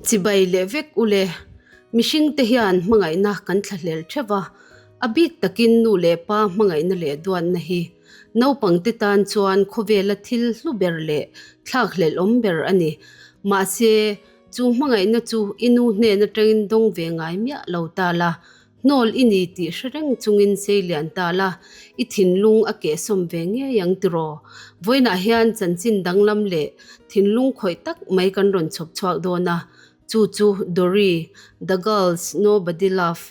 Chibai leh vek u le. Mihringte hian hmangaihna kan thlahlel theuh a, a bik takin nu leh pa hmangaihna leh duatna hi naupangte tan chuan khawvela thil hlu ber leh thlakhlelh awm ber a ni. Mahse, chu hmangaihna chu i nu hnen atangin dawng ve ngai miah lo ta la, Hnawl i ni tih hre reng chungin sei lian ta la, i thinlung a kehsawm ve ngei ang tiraw? Vawiinah hian chanchin danglam leh thinlung khawih tak mai kan rawn chhawp chhuak dawn a, chu chu Dory, The Girls Nobody Love,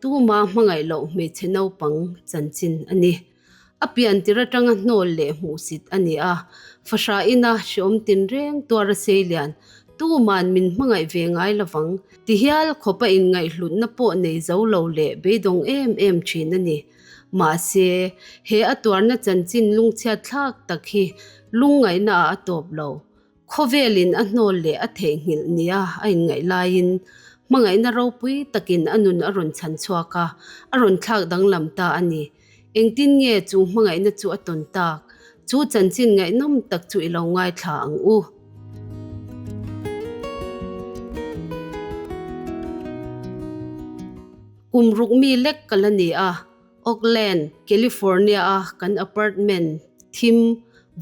tuma hmangaih loh hmeichhe naupang chanchin a ni. A pian tir atanga hnawl leh hmuhsit a ni a, fahrah ina hreawm tinreng tuar a sei lian, tuman min hmangaih ve ngai lovang ti hial khawpa inngaihhlutna pawh nei zo lo leh beidawng em em thin a ni. Mahse, he a tuarna chanchin lungchhiat thlak tak hi lungngaihna ah a tawp lo. Khawvelin a hnawl leh a theihnghilh nia a inngaih laiin hmangaihna ropui takin a nun a rawn chhan chhuak a, a rawn thlak danglam ta a ni. Engtin nge chu hmangaihna chu a tawn tak? Chu chanchin ngaihnawm tak chu i lo ngaithla ang u. Kum ruk mi lek ka la ni a, Oakland, California-a kan apartment thim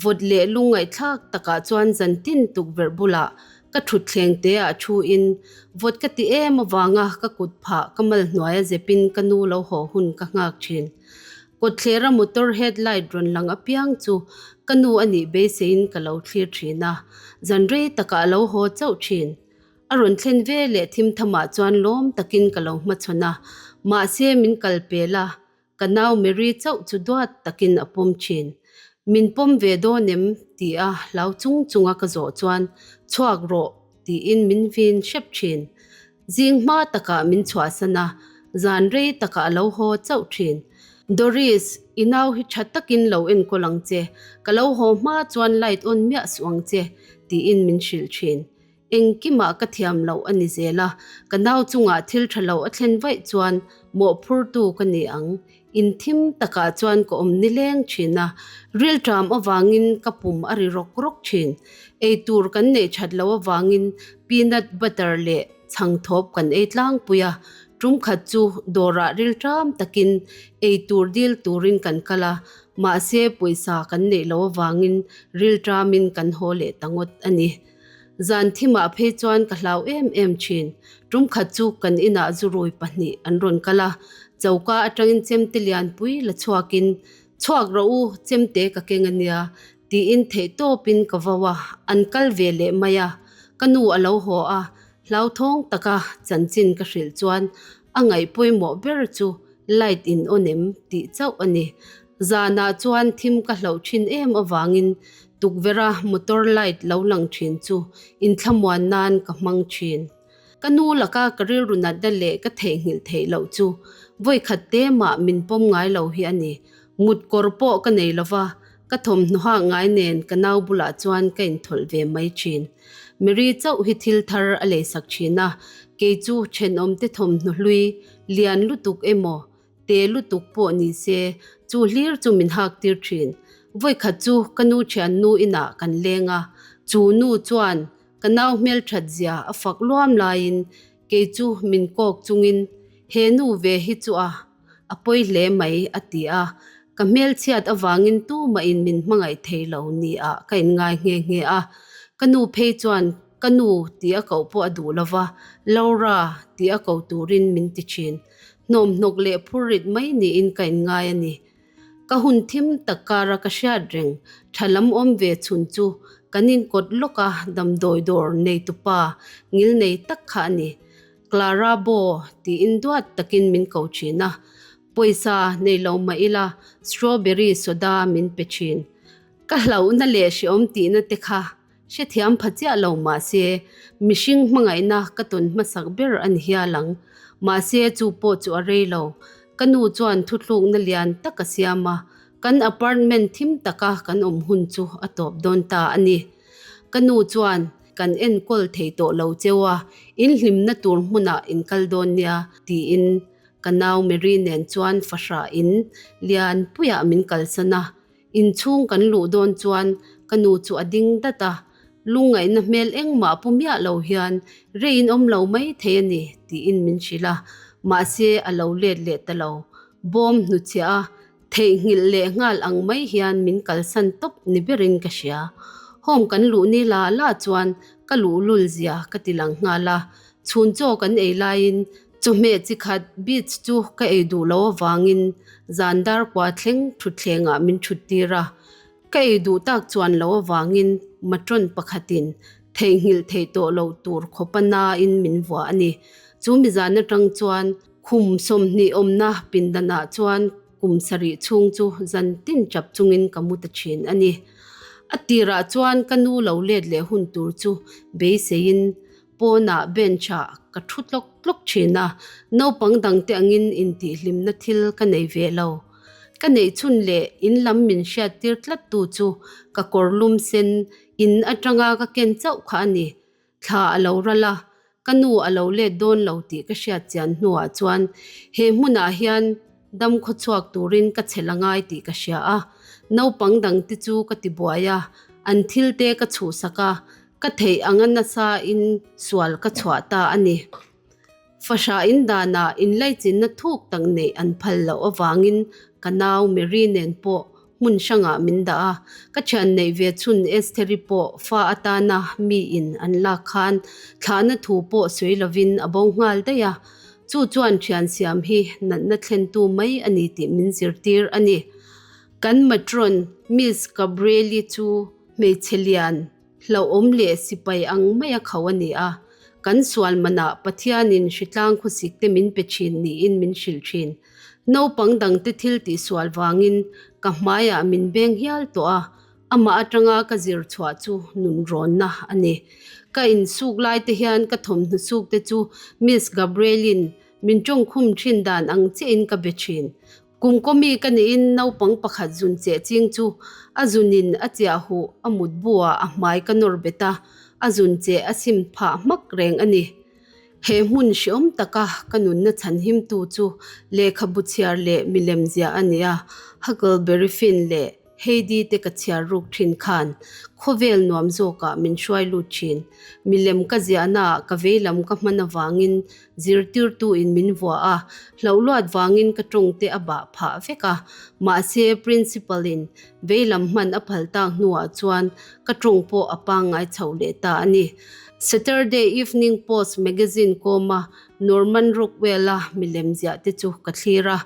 vawt leh lungngaihthlak takah chuan zantin tukverh bulah ka thutthleng teah thuin vawt ka ti em avanga ka kut phah ka mal hnuaia zepin ka nu lo haw hun ka nghak thin. Kawtthlera motor headlight rawn lang apiang chu ka nu a nih beiseiin ka lo thlir thin a, zan rei takah a lo haw chauh thin. A rawn thlen ve leh thim thamah chuan lawm takin ka lo hmachhawn a, mahse min kal pel a, ka nau Mary chauh chu duat takin a pawm thin. Min pawm ve dawn em? ti a hlau chung chunga ka zawh chuan chhuak rawh tiin min vin hrep thin. Zing hma takah min chhuahsan a, zan rei takah a lo haw chauh thin. Doris, i nau hi tha takin lo enkawl ang che, ka lo haw hma chuan light on miah suh ang che tiin min hrilh thin. Engkimah ka thiam loh a ni zel a, ka nau chungah thil tha lo a thlen vaih chuan mawhphurtu ka ni ang. Inthim takah chuan ka awm nileng thin a, rilṭam avangin ka pum a ri rawk rawk thin. Eitur kan neih that loh avangin peanut butter leh chhangthawp kan ei tlangpui a, tum khat chu dawrah rilṭam takin eitur dil turin kan kal a, mahse pawisa kan neih loh avangin rilṭamin kan haw leh ta ngawt a ni. Zan thimah phei chuan ka hlau em em thin. Tum khat chu kan inah zurui pahnih an rawn kal a, choka atangin chemte lianpui la chhuakin, Chhuak rawh u, chemte ka keng a nia, tiin theihtawpin ka vo a, an kal ve leh mai a. Ka nu a lo haw a, hlauthawng taka chanchin ka hrilh chuan a ngaih pawimawh ber chu light in on em tih chauh a ni. Zanah chuan thim ka hlauh thin em avangin tukverha motor light lo lang thin chu inthlamuan nan ka hmang thin. Ka nu laka ka rilru natna leh ka theihnghilh theih loh chu vawikhat te mah min pawm ngai lo hi a ni. Mut kawr pawh ka nei lova, ka thawmhnaw hak ngai nen ka nau bulah chuan ka inthawlh ve mai thin. Mary chauh hi thil thar a leisak thin a, kei chu thenawmte thawmhnaw hlui lian lutuk emaw Te lutuk pawh ni se, chu hlir chu min hak tir thin. Vawikhat chu ka nu thiannu inah kan leng a, chu nu chuan ka nau hmelthat zia a fak luam laiin kei chu min kawk chungin he nu ve hi chu a a pawi hle mai a ti a, ka hmelchhiat avangin tumahin min hmangaih thei lo ni ah ka inngai nghe nghe a, ka nu phei chuan ka nu tih a koh pawh a duh lova, Laura tih a ko turin min ti thin. Hnawmhnawk leh phurrit mai niin ka inngai a ni. Ka hun thim tak kara ka hriat reng tha lam awm ve chhun chu kan inkawt lawka damdawi dawr neitupa ngil nei tak kha a ni. Clara Bow tiin duat takin min ko thin a, pawisa nei lo mah ila strawberry soda min pe thin. Ka hlauhna leh hreawm tihna te kha Hrethiam pha chiah lo mahse, mihring hmangaihna ka tawn hmasak ber a ni hial ang. Mahse, chu pawh chu a rei lo. Ka nu chuan thuthlukna lian tak a siam a, kan apartment thim taka kan awm hun chu a tawp dawn ta a ni. Ka nu chuan, Kan enkawl thei tawh lo cheu a, in hlimna tur hmunah in kal dawn nia, tiin ka nau Mary nen chuan fahrah in lian puiah min kalsan a. Inchhung kan luh dawn chuan ka nu chu a ding dat a. Lungngaihna hmel engmah pu miah lo hian reiin awm lo mai thei a ni tiin min hrilh a, mahse a lo let leh ta lo. Bawm hnuchhiah a theihnghilh leh nghal ang mai hian min kalsan tawp ni berin ka hria. Home kan luh ni la la chuan ka luhlul zia ka ti lang nghal a, chhun chaw kan ei laiin chawhmeh chi khat beach chu ka ei duh loh avangin zan dar kua thleng thutthlengah min thut tir a. Ka ei duh tak chuan lo avangin matron pakhatin theihnghilh theih tawh loh tur khawpa nain min vuah a ni. Chu mizan atang chuan khum 20 awmna pindanah chuan kum sarih chhung chu zan tin chap chungin ka mu ta thin a ni. A tirah chuan ka nu lo let leh hun tur chu beiseiin pawnah bench-ah ka thu tlawk tlawk thin a, naupang dangte angin intihhlimna thil ka nei ve lo. Ka neih chhun leh in lam min hriat tir tlat tu chu ka kawr lum sen in atanga ka ken chauh kha a ni. Thla a lo ral a, ka nu a lo let dawn lo tih ka hriat chian hnuah chuan he hmunah hian dam khawchhuak turin ka chhel a ngai tih ka hria a. Naupang dangte chu ka ti buai a, an thil te ka chhuhsak a, ka theih anga nasa in sual ka chhuah ta a ni. Fahrah in danah inlaichinna thuk tak neih an phal loh avangin ka nau Mary nen pawh hmun hrangah min dah a, ka thian neih ve chhun Estheri pawh fa atana mi in an lak khan thlahna thu pawh sawi lovin a bo nghal daih a, chu chuan thian siam hi natna thlentu mai a ni tih min zirtir a ni. Kan matron Miss Gabrielle chu hmeichhe lian Hlauhawm leh sipai ang mai a kho a ni a, kan sual manah Pathianin hritlang khawsik te min pe thin niin min hrilh thin. Naupang dangte thil tihsual vangin ka hmaiah min beng hial tawh a, amah atanga ka zir chhuah chu nunrawnna a ni. Ka insuk lai te hian ka thawmhnaw suk te chu Miss Gabrielle-in min tawngkhum thin dan ang chiahin ka be thin. Kum kawmi ka niin naupang pakhat zun cheh ching chu a zunin a chiah huh a mut buah a hmai ka nawr bet a, a zun cheh a sim phah hmak reng a ni. He hmun hreawm taka ka nunna chhanhimtu chu lehkhabu chhiar leh milem ziah a ni a, Huckleberry Finn leh Heidi te ka chhiar ruk thin khan khawvel nuam zawkah min hruai lut thin. Milem ka ziahnaah ka veilam ka hman avangin zirtirtuin min vuah a, hlauhluat vangin ka tawngte a bah phah vek a. Mahse, Principal in veilam hman a phal tak hnuah chuan ka tawng pawh a pangngai chho leh ta a ni. Saturday Evening Post magazine kawma Norman Rockwell-a milem ziah te chu ka thlir a,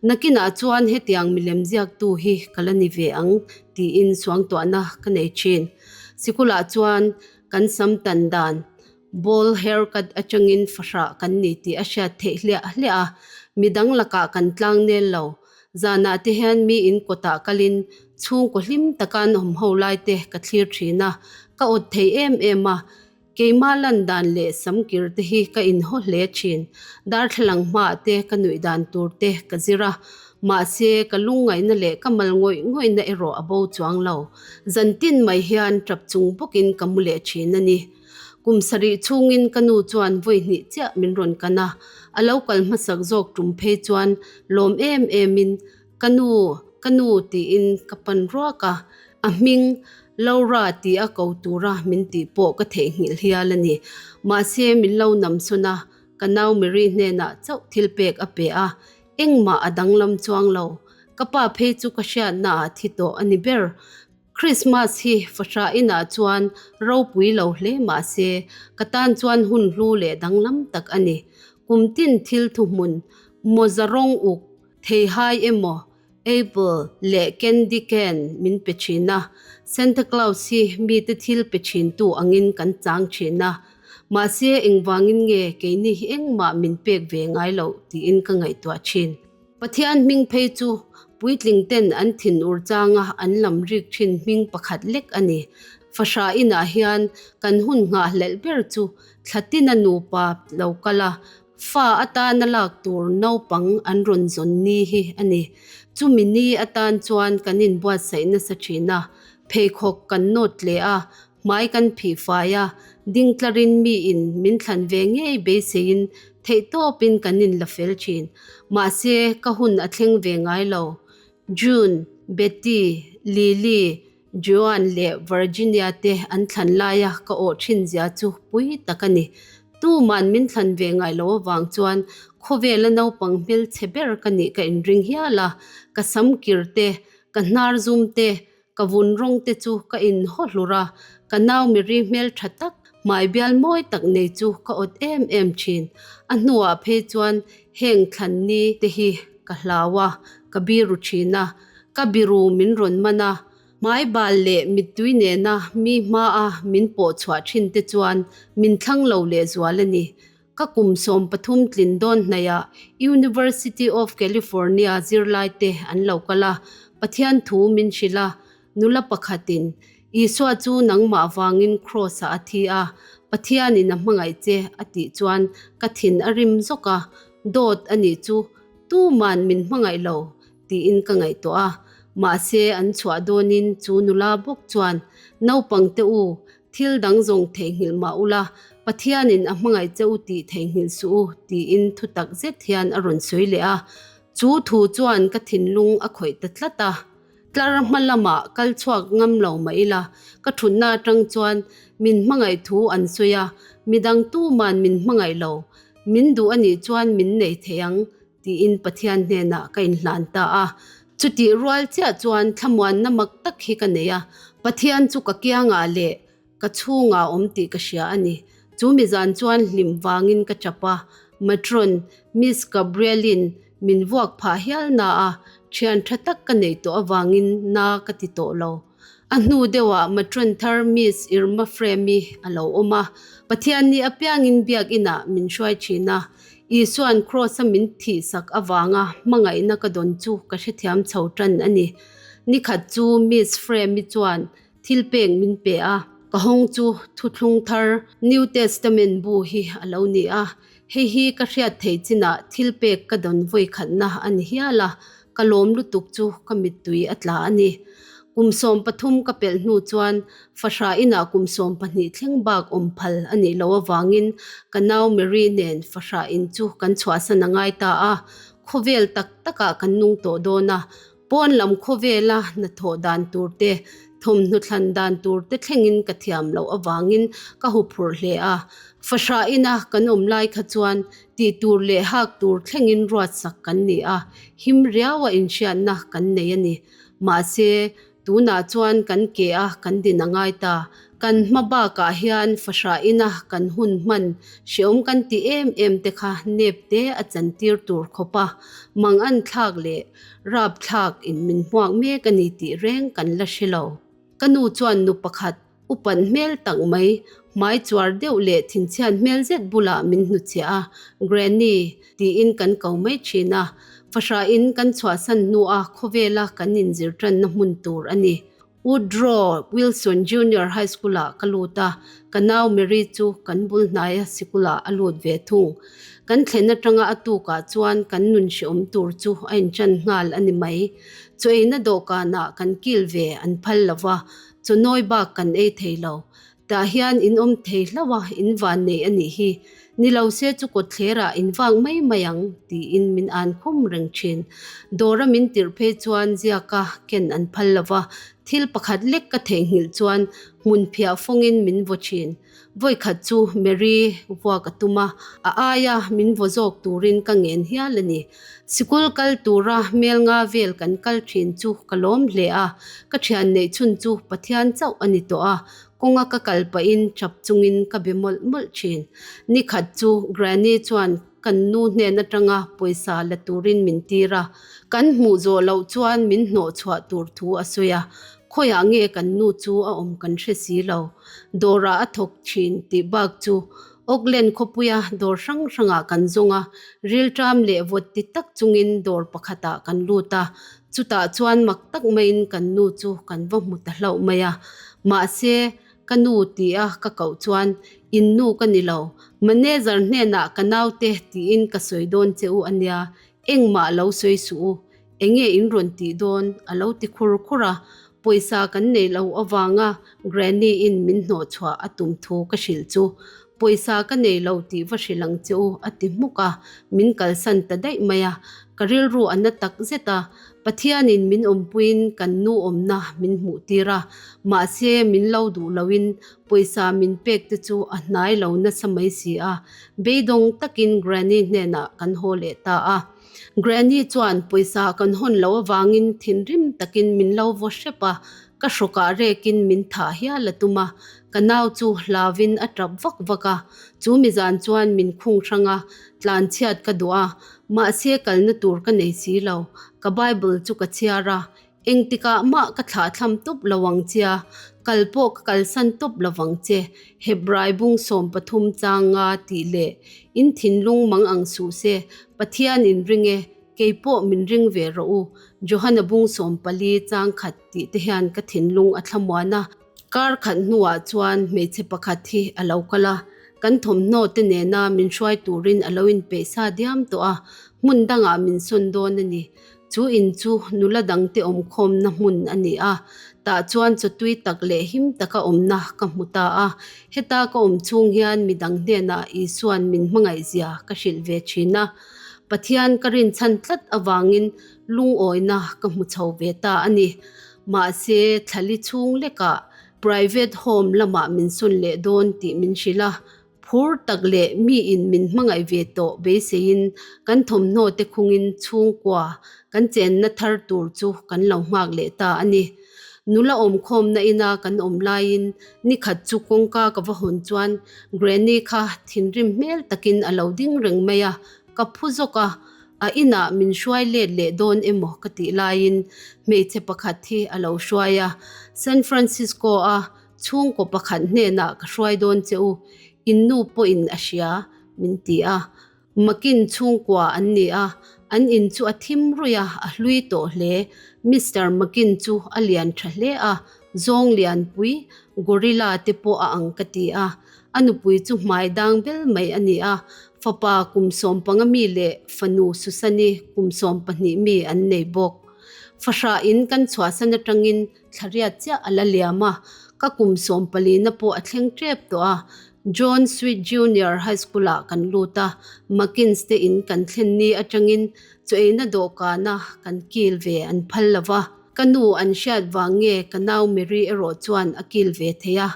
nakinah chuan hetiang milem ziaktu hi ka la ni ve ang tiin suangtuahna ka nei thin. Sikulah chuan kan sam tan dan, ball haircut atangin fahrah kan ni tih a hriat theih hliah hliah a, midang lakah kan tlang nel lo. Zanah te hian mi in kawtah kalin chhungkaw hlim taka an awm ho lai te ka thlir thin a, ka awt thei em em a. Keimah lan dan leh samkir te hi ka inhaw hle thin. Darthlalang hmaah te ka nuih dan tur te ka zir a, mahse ka lungngaihna leh ka mal ngawih ngawihna erawh a bo chuang lo. Zantin mai hian tap chung bawkin ka mu leh thin a ni. Kum sarih chhungin ka nu chuan vawi hnih chiah min rawn kan a, a lo kal hmasak zawk tum phei chuan lawm em emin Ka nu, ka nu tiin ka pan ruak a, a hming Laura ti a ko tura min tih pawh ka theihnghilh hial a ni. Mahse min lo namsawn a, ka nau Mary hnenah chauh thil pek a pe a, engmah a danglam chuang lo. Ka pa phei chu ka hriatnaah thi tawh a ni ber. Christmas hi fahrah inah chuan ropui lo hle mahse ka tan chuan hun hlu leh danglam tak a ni. Kum tin thil thuhmun mawza rawng uk Theihai emaw Apple leh Candy Cane min pe thin a, Santa Claus hi mite thil pe thintu angin kan chang thin a. Mahse engvangin nge keini hi engmah min pek ve ngai loh tiin ka ngaihtuah thin. Pathian hming phei chu puitling ten an thin ur changa an lam rik thin hming pakhat lek a ni. Fahrah inah hian kan hun nghahhlelh ber chu Thlatina nupa lo kal a, Fa atana lak tur naupang an rawn zawn ni hi a ni. Chumi ni atan chuan kan inbuatsaih nasa thin a, pheikhawk kan nawt leh a, hmai kan phih fai a, ding tlarin miin min thlan ve ngei beiseiin theihtawpin kan inla fel thin. Mahse, ka hun a thleng ve ngai lo. June, Betty, Lily. Joan leh Virginia te an thlan laia ka awh thin zia chu pui tak a ni. Tuman min thlan ve ngai lo avang chuan khawvela naupang hmelchhe ber ka nih ka inring hial a, ka sam kir te, ka hnar zum te, Ka vun rawng te chu ka in haw hlur a, ka nau miri hmel tha tak, hmai bial mawi tak nei chu ka awt em em thin. A hnuah phei chuan heng thlan ni te hi ka hlau a, ka biru thin a, ka biru min rawn man a, hmai bal leh mittui nena mi hmaa min pawh chhuah thin te chuan min thlang lo lehzual a ni. Ka kum 13 tlin dawn hnaihah University of California zirlaite an lo kal a, Pathian thu min hrilh a, nula pakhatin, Isua chu nangmah vangin Kraws-ah a thi a, Pathianin a hmangaih che a tih chuan ka thin a rim zawk a, dawt a nih chu, tuman min hmangaih lo tiin ka ngaihtuah a, mahse an chhuah dawnin chu nula bawk chuan, Naupangte u, Thil dang zawng theihnghilh mah ula, Pathianin a hmangaih che u tih theihnghilh suh u, tiin thu tak zet hian a rawn sawi leh a. Chu thu chuan ka thinlung a khawih ta tlat a. Tlar hma lamah kal chhuak ngam lo mah ila, ka thutna atang chuan min hmangaih thu an sawi a, midang tuman min hmangaih lo, min duh a nih chuan min nei thei ang, tiin Pathian hnenah ka inhlan ta a. Chutih rual chiah chuan thlamuanna mak tak hi ka nei a, Pathian chu ka kiangah leh ka chhungah awm tih ka hria a ni. Chu mizan chuan hlim vangin ka chap a, Matron, Miss Gabrielin min vuak phah hial na a, thian tha tak ka nei tawh avangin na ka ti tawh lo. A hnu deuhah matron thar Miss Irma Frame-i a lo awm a, Pathian ni apiangin biakinah min hruai thin a, Isua'n Kraws-a min thihsak avanga hmangaihna ka dawn chu ka hrethiam chho tan a ni. Nikhat chu Miss Frame-i chuan thil pek min pe a, ka hawng chu Thuthlung Thar, New Testament, bu hi a lo ni a, hei hi ka hriat theih chinah thil pek ka dawn vawikhatna a ni hial a, Ka lawm lutuk chu ka mittui a tla a ni. Kum 13 ka pelh hnu chuan fahrah inah kum 12 thleng bak awm phal a nih loh avangin ka nau Mary nen fahrah in chu kan chhuahsan a ngai ta a. Khawvel tak takah kan nung tawh dawn a, pawn lam khawvela hnathawh dan tur te, thawmhnaw thlan dan tur te thlengin ka thiam loh avangin ka huphurh hle a. Fahrah ina kan awm lai kha chuan Tih tur leh hak tur thlengin ruatsak kan ni a, him riaua inhriatna kan nei a ni. Mahse, tunah chuan kan ke a kan din a ngai ta. Kan hma bakah hian fahrah ina kan hun hman hreawm kan ti em em te kha nep te a chantir tur khawp a, mangan thlak leh rap thlak in min hmuak mek a ni tih reng kan la hre lo. Ka nu chuan nu pakhat Upat hmel tak mai, hmai chuar deuh leh thinchhiat hmel zet bulah min hnuchhiah a, Granny, tiin kan ko mai thin a. Fahrah in kan chhuahsan hnua khawvela kan inzir tanna hmun tur a ni. Woodrow Wilson Junior High School-ah ka lut a, ka nau Mary chu kan bul hnaia sikulah a lut ve thung. Kan thlen atanga a tukah chuan kan nun hreawm tur chu a inṭan nghal a ni mai. Chaw eina dawhkanah kan kil ve an phal lo va, Chawnawi bak kan ei thei lo. Tah hian in awm thei hlauh a, in van nei a nih hi. Ni lo se chu kawtthler ah in vak mai mai ang, tiin min an khum reng thin. Dawr a min tirh phei chuan ziak a ken an phal lo va, thil pakhat lek ka theihnghilh chuan hmun phiah fawngin min vaw thin. Vawikhat chu Mary vuak a tum a, a aia min vaw zawk turin ka ngen hial a ni. Sikul kal tura hmel nga vel kan kal thin chu ka lawm hle a, ka thian neih chhun chu Pathian chauh a ni tawh a, kawnga ka kal pahin tap chungin ka be mawlh mawlh thin. Nikhat chu Granny chuan kan nu hnen atanga pawisa la turin min tir a, kan hmuh zawh loh chuan min hnawh chhuah tur thu a sawi a, khawiah nge kan nu chu a awm kan hre si lo. Dawrah a thawk thin tih bak chu Auckland khawpuia dawr hrang hrangah kan zawng a, rilṭam leh vawt ti tak chungin dawr pakhatah kan lut a, chutah chuan mak tak maiin kan nu chu kan va hmu ta hlauh mai a. Mahse, ka nu tia ka koh chuan, In nu ka ni lo, manager hnenah ka naute tiin ka sawi dawn che u a nia, engmah lo sawi suh u, Enge in rawn tih dawn? a lo ti khur khur a, pawisa kan nei lo avanga Granny in min hnawh chhuah a tum thu ka hrilh chu pawisa ka nei lo tih va hrilh ang che u a ti hmuk a, min kalsan ta daih mai a. Ka rilru a na tak zet a, Pathianin min awmpuiin kan nu awmna min hmuh tir a, mahse min lo duh loin pawisa min pek te chu a hnai lo nasa mai si a, beidawng takin Granny hnenah kan haw leh ta a. Granny chuan pawisa kan hawn loh avangin thinrim takin min lo vaw hrep a, ka hrawkah rekin min thah hial a tum a, ka nau chu hlauvin a tap vak vak a, chu mizan chuan min khung hrang a, tlanchhiat ka duh a, mahse kalna tur ka nei si lo, ka Bible chu ka chhiar a, Engtikah mah ka thlahthlam tawp lo ang che a, kal pawh ka kalsan tawp lo vang che, Hebrai bung 13 chang nga tih leh in thinlung mang ang suh se, Pathian in ring e, kei pawh min ring ve rawh u, Johana bung 14 chang khat tih te hian ka thinlung a thlamuan a. Kar khat hnuah chuan hmeichhe pakhat hi a lo kal a, kan thawmhnaw te nena min hruai turin a lo inpeih sa diam tawh a, hmun dangah min sawn dawn a ni. Chu in chu nula dangte awmkhawmna hmun a ni a, tah chuan chawtui tak leh him taka awmna ka hmu ta a. Heta ka awm chhung hian midang hnenah Isua'n min hmangaihzia ka hrilh ve thin a. Pathian ka rinchhan tlat avangin lungawina ka hmu chho ve ta a ni. Mahse, thlali chhung lekah private home lamah min sawn leh dawn tih min hrilh a. Phur tak leh miin min hmangaih ve tawh beiseiin kan thawmhnaw te khungin chhungkua kan chenna thar tur chu kan lo nghak leh ta a ni. Nula awmkhawmna ina kan awm laiin nikhat chu kawngka ka va hawn chuan Granny kha thinrim hmel takin a lo ding reng mai a, ka phu zawk a, a inah min hruai let leh dawn emaw ka tih laiin hmeichhe pakhat hi a lo hruai a, San Francisco-a Chhungkaw pakhat hnenah ka hruai dawn che u, in nu pawhin a hria, min ti a. Makin chhungkua an ni a, an in chu a thim ruih a, a hlui tawh hle. Mister Makin chu a lian tha hle a, zawng lianpui, gorilla te pawh a ang ka ti a. A nupui chu hmai dang bel mai a ni a, fapa kum 15 mi leh fanu Susani kum 12 mi an nei bawk. Fahrah in kan chhuahsan atangin Thlariat chiah a la liam a, ka kum 14 na pawh a thleng tep tawh a. John Sweet Junior High School-ah kan lut a, Makins te in kan thlen ni atangin chaw eina dawhkana kan kil ve an phal lo va. Ka nu an hriat vang nge ka nau Mary erawh chuan a kil ve thei a,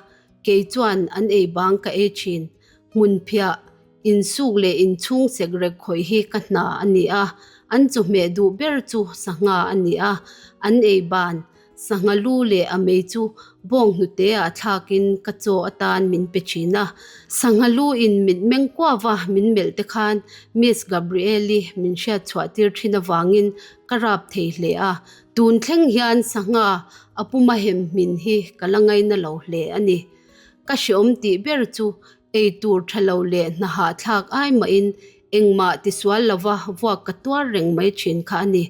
kei chuan an ei bang ka ei thin. Hmunphiah, insuk leh inchhung sekrek khawih hi ka hna a ni a, an chawhmeh duh ber chu sangha a ni a, an ei ban, sangha lu leh a mei chu bawng hnute ah thlakin ka chaw atan min pe thin a. Sangha lu in mit meng kuava min melh te khan Miss Gabrielle-i min hriat chhuah tir thin avangin ka rap thei hle a, tun thleng hian sangha a puma hem hmin hi ka la ngaina lo hle a ni. Ka hreawm tih ber chu ei tur tha lo leh hnaha thlak ai mahin engmah tisual lova vuak ka tuar reng mai thin kha a ni.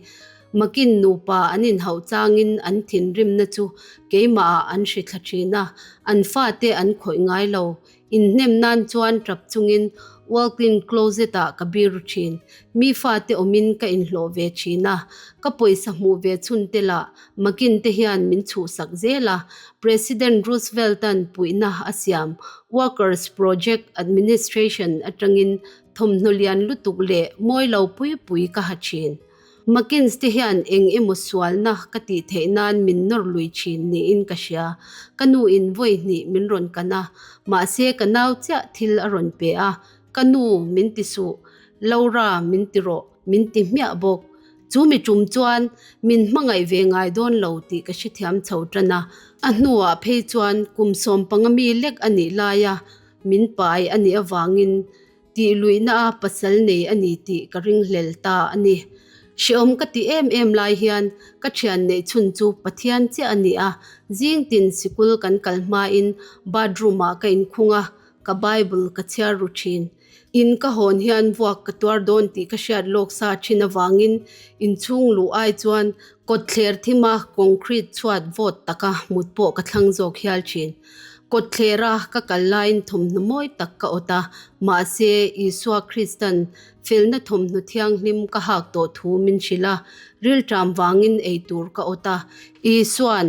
Makin nupa an inhauh changin an thinrimna chu keimahah an hri thla thin a, an fate an khawih ngai lo. Inhnem nan chuan tap chungin walk-in closet-ah ka biru thin. Mi fate awmin ka inhlawh ve thin a, ka pawisa hmuh ve chhun te lah Makin te hian min chhuhsak zel a, President Roosevelt-a'n puihna a siam Workers Project Administration atangin thawmhnaw lian lutuk leh mawi lo pui pui ka ha thin. Makins te hian eng emaw sualna ka tih theih nan min nawr lui thin niin ka hria. Ka nu in vawi hnih min rawn kan a, mahse ka nau chiah thil a rawn pe a, Ka nu min ti suh, Laura min ti rawh. Min ti hmiah bawk. Chu mi tum chuan min hmangaih ve ngai dawn lo tih ka hrethiam chho tan a. A hnuah phei chuan kum 15 mi lek a nih laia min pai a nih avangin tih luihna a pasal nei a ni tih ka ringhlel ta a ni. Hrehawm ka ti em em lai hian ka thian neih chhun chu Pathian chiah a ni a. Zing tin sikul kan kal hmain bathroom-ah ka inkhung a, ka Bible ka chhiar ru thin. In ka hawn hian vuak ka tuar dawn tih ka hriat lawk sa thin avangin inchhung luh ai chuan kawtthler thima concrete chhuat vawt taka mut pawh ka thlang zawk hial thin. Kawtthlera ka kal laiin thawmhnaw mawi tak ka awt a, mahse Isua Kristan felna thawmhnaw thianghlim ka hak tawh thu min hrilh a, rilṭam vangin eitur ka awt a. Isua'n,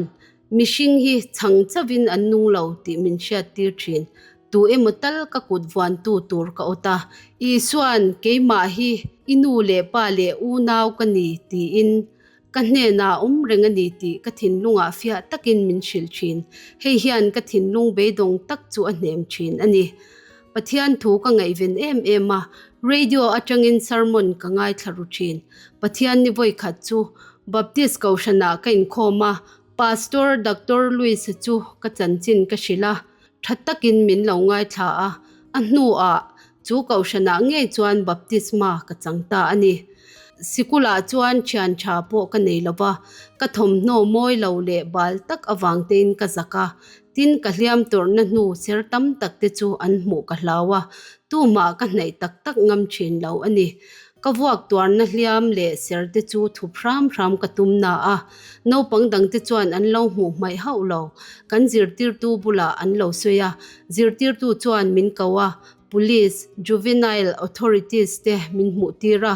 Mihring hi chhang chauhin an nung lo tih min hriattir thin. Tu emaw tal ka kut vuantu tur ka awt a. Isua'n, Keimah hi i nu leh pa leh unau ka ni, tiin ka hnenah awm reng a ni tih ka thinlungah fiah takin min hrilh thin. Hei hian ka thinlung beidawng tak chu a hnem thin a ni. Pathian thu ka ngaihven em em a, radio atangin sermon ka ngaithla ru thin. Pathian ni vawikhat chu Baptist Kohhranah ka inkhawm a, Pastor Doctor Louis-a chu ka chanchin ka hrilh a, tha takin min lo ngaithla a, a hnuah chu kohhranah ngei chuan baptisma ka chang ta a ni. Sikulah chuan thian tha pawh ka nei lo va, ka thawmhnaw mawi lo leh bal tak avang tein ka zak a, tin ka hliam tawrhna hnu ser tam tak te chu an hmuh ka hlau a, tumah ka hnaih tak tak ngam thin lo a ni. Ka vuak tuarna hliam leh ser te chu thup hram hram ka tum na a, naupang dangte chuan an lo hmuh hmaih hauh lo. Kan zirtirtu bulah an lo sawi a, zirtirtu chuan min ko a, Police, Juvenile Authorities te min hmuh tir a,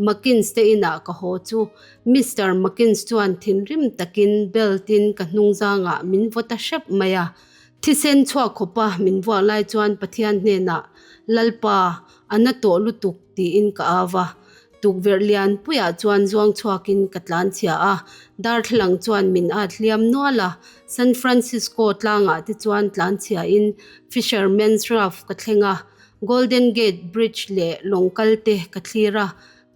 Makins te inah ka haw chu Mister Makins chuan thinrim takin belt in ka hnungzangah min vaw ta hrep mai a. Thisen chhuak khawpa min vuak lai chuan Pathian hnenah, Lalpa, a na tawh lutuk tiin ka au a. Tukverh lian puiah chuan zuang chhuakin ka tlan chhia a, darthlalang chuan min at hliam nual a. San Francisco tlangah te chuan tlan chhiain Fisherman's Raft ka thleng a, Golden Gate Bridge leh lawng kal te ka thlir a.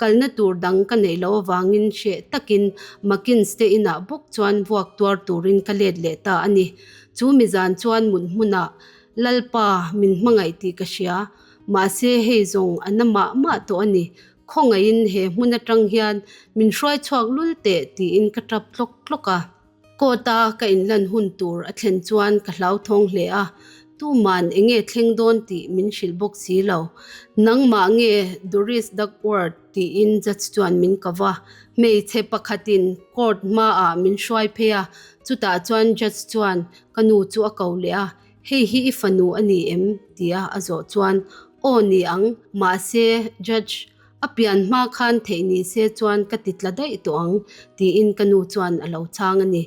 Kalna tur dang ka neih loh avangin hreh takin Makins te inah bawk chuan vuak tuar turin ka let leh ta a ni. Chu mizan chuan mut hmunah, Lalpa, min hmangaih tih ka hria. Mahse hei zawng a na mah mah tawh a ni. Khawngaihin he hmun atang hian min hruai chhuak lul teh tiin ka tap tlawk tlawk a. Court a ka inlan hun tur a thlen chuan ka hlauthawng hle a, tuman enge thleng dawn tih min hrilh bawk si lo. Nangmah nge Doris Duckworth tiin judge chuan min ko va. Hmeichhe pakhatin court hmaah min hruai phei a, chutah chuan judge chuan ka nu chu a ko leh a, Hei hi i fanu a ni em? tia a zawh chuan, Aw ni ang, mahse, Judge, a pian hma khan theih ni se chuan ka ti tla daih tawh ang, tiin ka nu chuan a lo chhang a ni.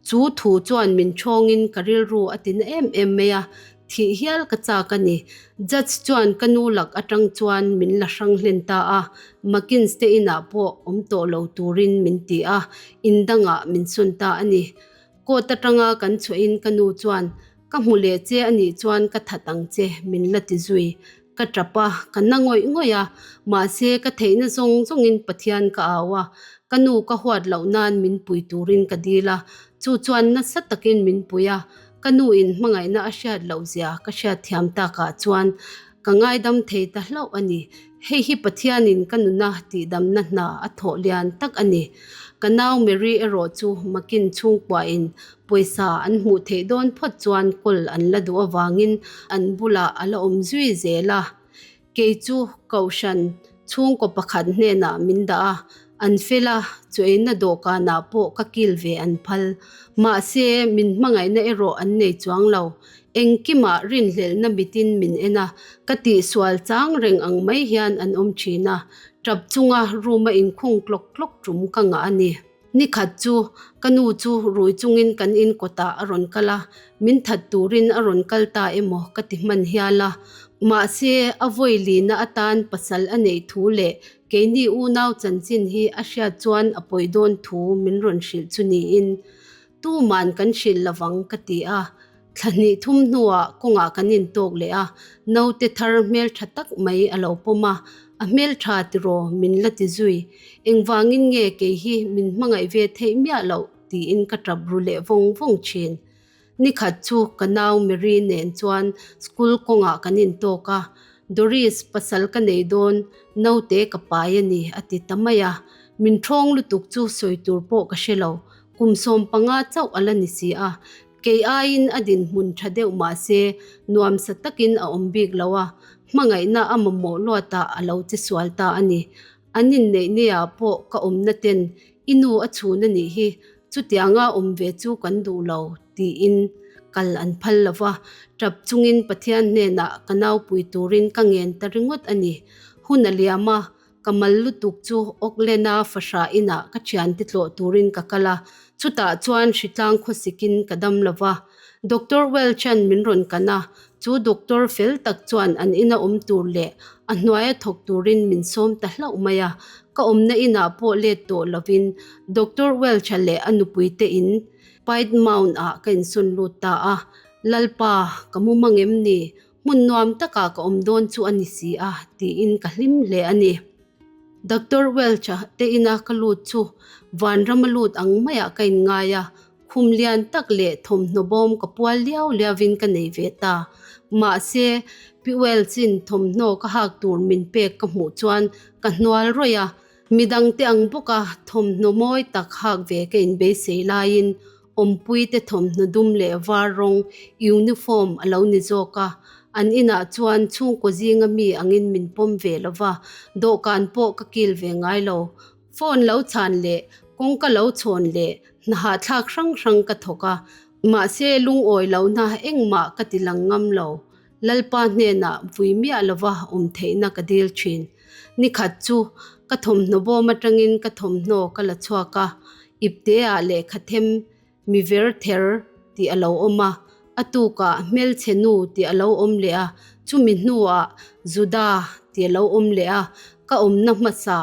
Chu thu chuan min ṭhawngin ka rilru a ti na em em mai a, thih hial ka chak a ni. Judge chuan ka nu lak aṭang chuan min la hrang hlen ta a, Makins te inah pawh awm tawh lo turin min ti a, in dangah min sawn ta a ni. Court atanga kan chhuahin ka nu chuan, Ka hmu leh che a nih chuan ka that ang che, min la ti zui. Ka tap a, ka na ngawih ngawih a, mahse ka theihna zawng zawngin Pathian ka au a, ka nu ka huat loh nan min pui turin ka dil a, chu chuan nasa takin min pui a, ka nu in hmangaihna a hriat loh zia ka hriat thiam takah chuan ka ngaidam thei ta hlauh a ni. Hei hi Pathianin ka nuna tihdamna hna a thawh lian tak a ni. Ka nau Mary erawh chu Makin chhungkuain pawisa an hmuh theih dawn phawt chuan kawl an la duh avangin an bulah a la awm zui zel a. Kei chu Kohhran chhungkaw pakhat hnenah min dah a, an fel a, chuaina dawhkanah pawh ka kil ve an phal. Mahse, min hmangaihna erawh an nei chuang lo. Engkimah rinhlelhna mitin min en a, ka tihsual chang reng ang mai hian an awm thin a, tap chunga room a inkhung tlawk tlawk tum ka ngah a ni. Nikhat chu ka nu chu rui chungin kan in kawtah a rawn kal a, min that turin a rawn kal ta emaw ka ti hman hial a. Mahse, a vawi lina atan pasal a neih thu leh keini unau chanchin hi a hriat chuan a pawi dawn thu min rawn hrilh chu niin Tuman kan hrilh lovang ka ti a, thla hnih thum hnuah kawngah kan intawk leh a, naute thar hmeltha tak mai a lo pawm a, a hmeltha tiraw min la ti zui. Engvangin nge kei hi min hmangaih ve theih miah loh tiin ka tap ru leh vawng vawng thin. Nikhat chu ka nau Mary nen chuan school kawngah kan intawk a, Doris pasal ka nei dawn naute ka pai a ni a ti ta mai a, min ṭhawng lutuk chu sawi tur pawh ka hre lo. Kum 15 chauh a la ni si a, kei aiin a dinhmun tha deuh mah se nuamsa takin a awm bik lo a, hmangaihna a mamawh luatah a lo che sual ta a ni. An inneih nia pawh ka awmna ten i nu a chhun a nih hi, chutianga awm ve chu kan duh lo tiin kal an phal lo va, tap chungin Pathian hnenah ka naupui turin ka ngen ta ringawt a ni. Hun a liam a. Ka mal lutuk chu Auckland-a fahrah inah ka thiante tlawh turin ka kal a, chutah chuan hritlang khawsikin ka dam lo va. Doctor Welch-a'n min rawn kan a, chu doctor fel tak chuan an ina awm tur leh a hnuaia thawk turin min sawm ta hlauh mai a. Ka awmna inah pawh let tawh lovin Doctor Welch-a leh a nupuite in Piedmount-ah ka insawn lut ta a. Lalpa, ka mu mang em ni? Hmun nuam takah ka awm dawn chu a ni si a, tiin ka hlim hle a ni. Doctor Welch-a te ina ka lut chu vanrama lut ang maiah ka inngai a, khum lian tak leh thawmhnaw bawm ka pual liau liauin ka nei ve ta. Mahse, Pi Welch-in thawmhnaw ka hak tur min pek ka hmuh chuan ka hnual rawih a, midangte ang bawka thawmhnaw mawi tak hak ve ka inbeisei laiin Awmpuite thawmhnaw dum leh var rawng uniform a lo ni zawk a, an inah chuan chhungkaw zinga mi angin min pawm ve lo va, dawhkan pawh ka kil ve ngai lo. Phone lo chhan leh kawngka lo chhawn leh hnahahthlak hrang hrang ka thawk a, mahse lungawi lohna engmah ka ti lang ngam lo. Lalpa hnenah vui miah lova awm theihna ka dil thin. Nikhat chu ka thawmhnaw bawm atangin ka thawmhnaw ka la chhuak a, ipteah lehkha them mi ver ther tih a lo awm a, a tukah hmelchhe nu tih a lo awm leh a, chumi hnuah Juda tih a lo awm leh a, ka awmna hmasa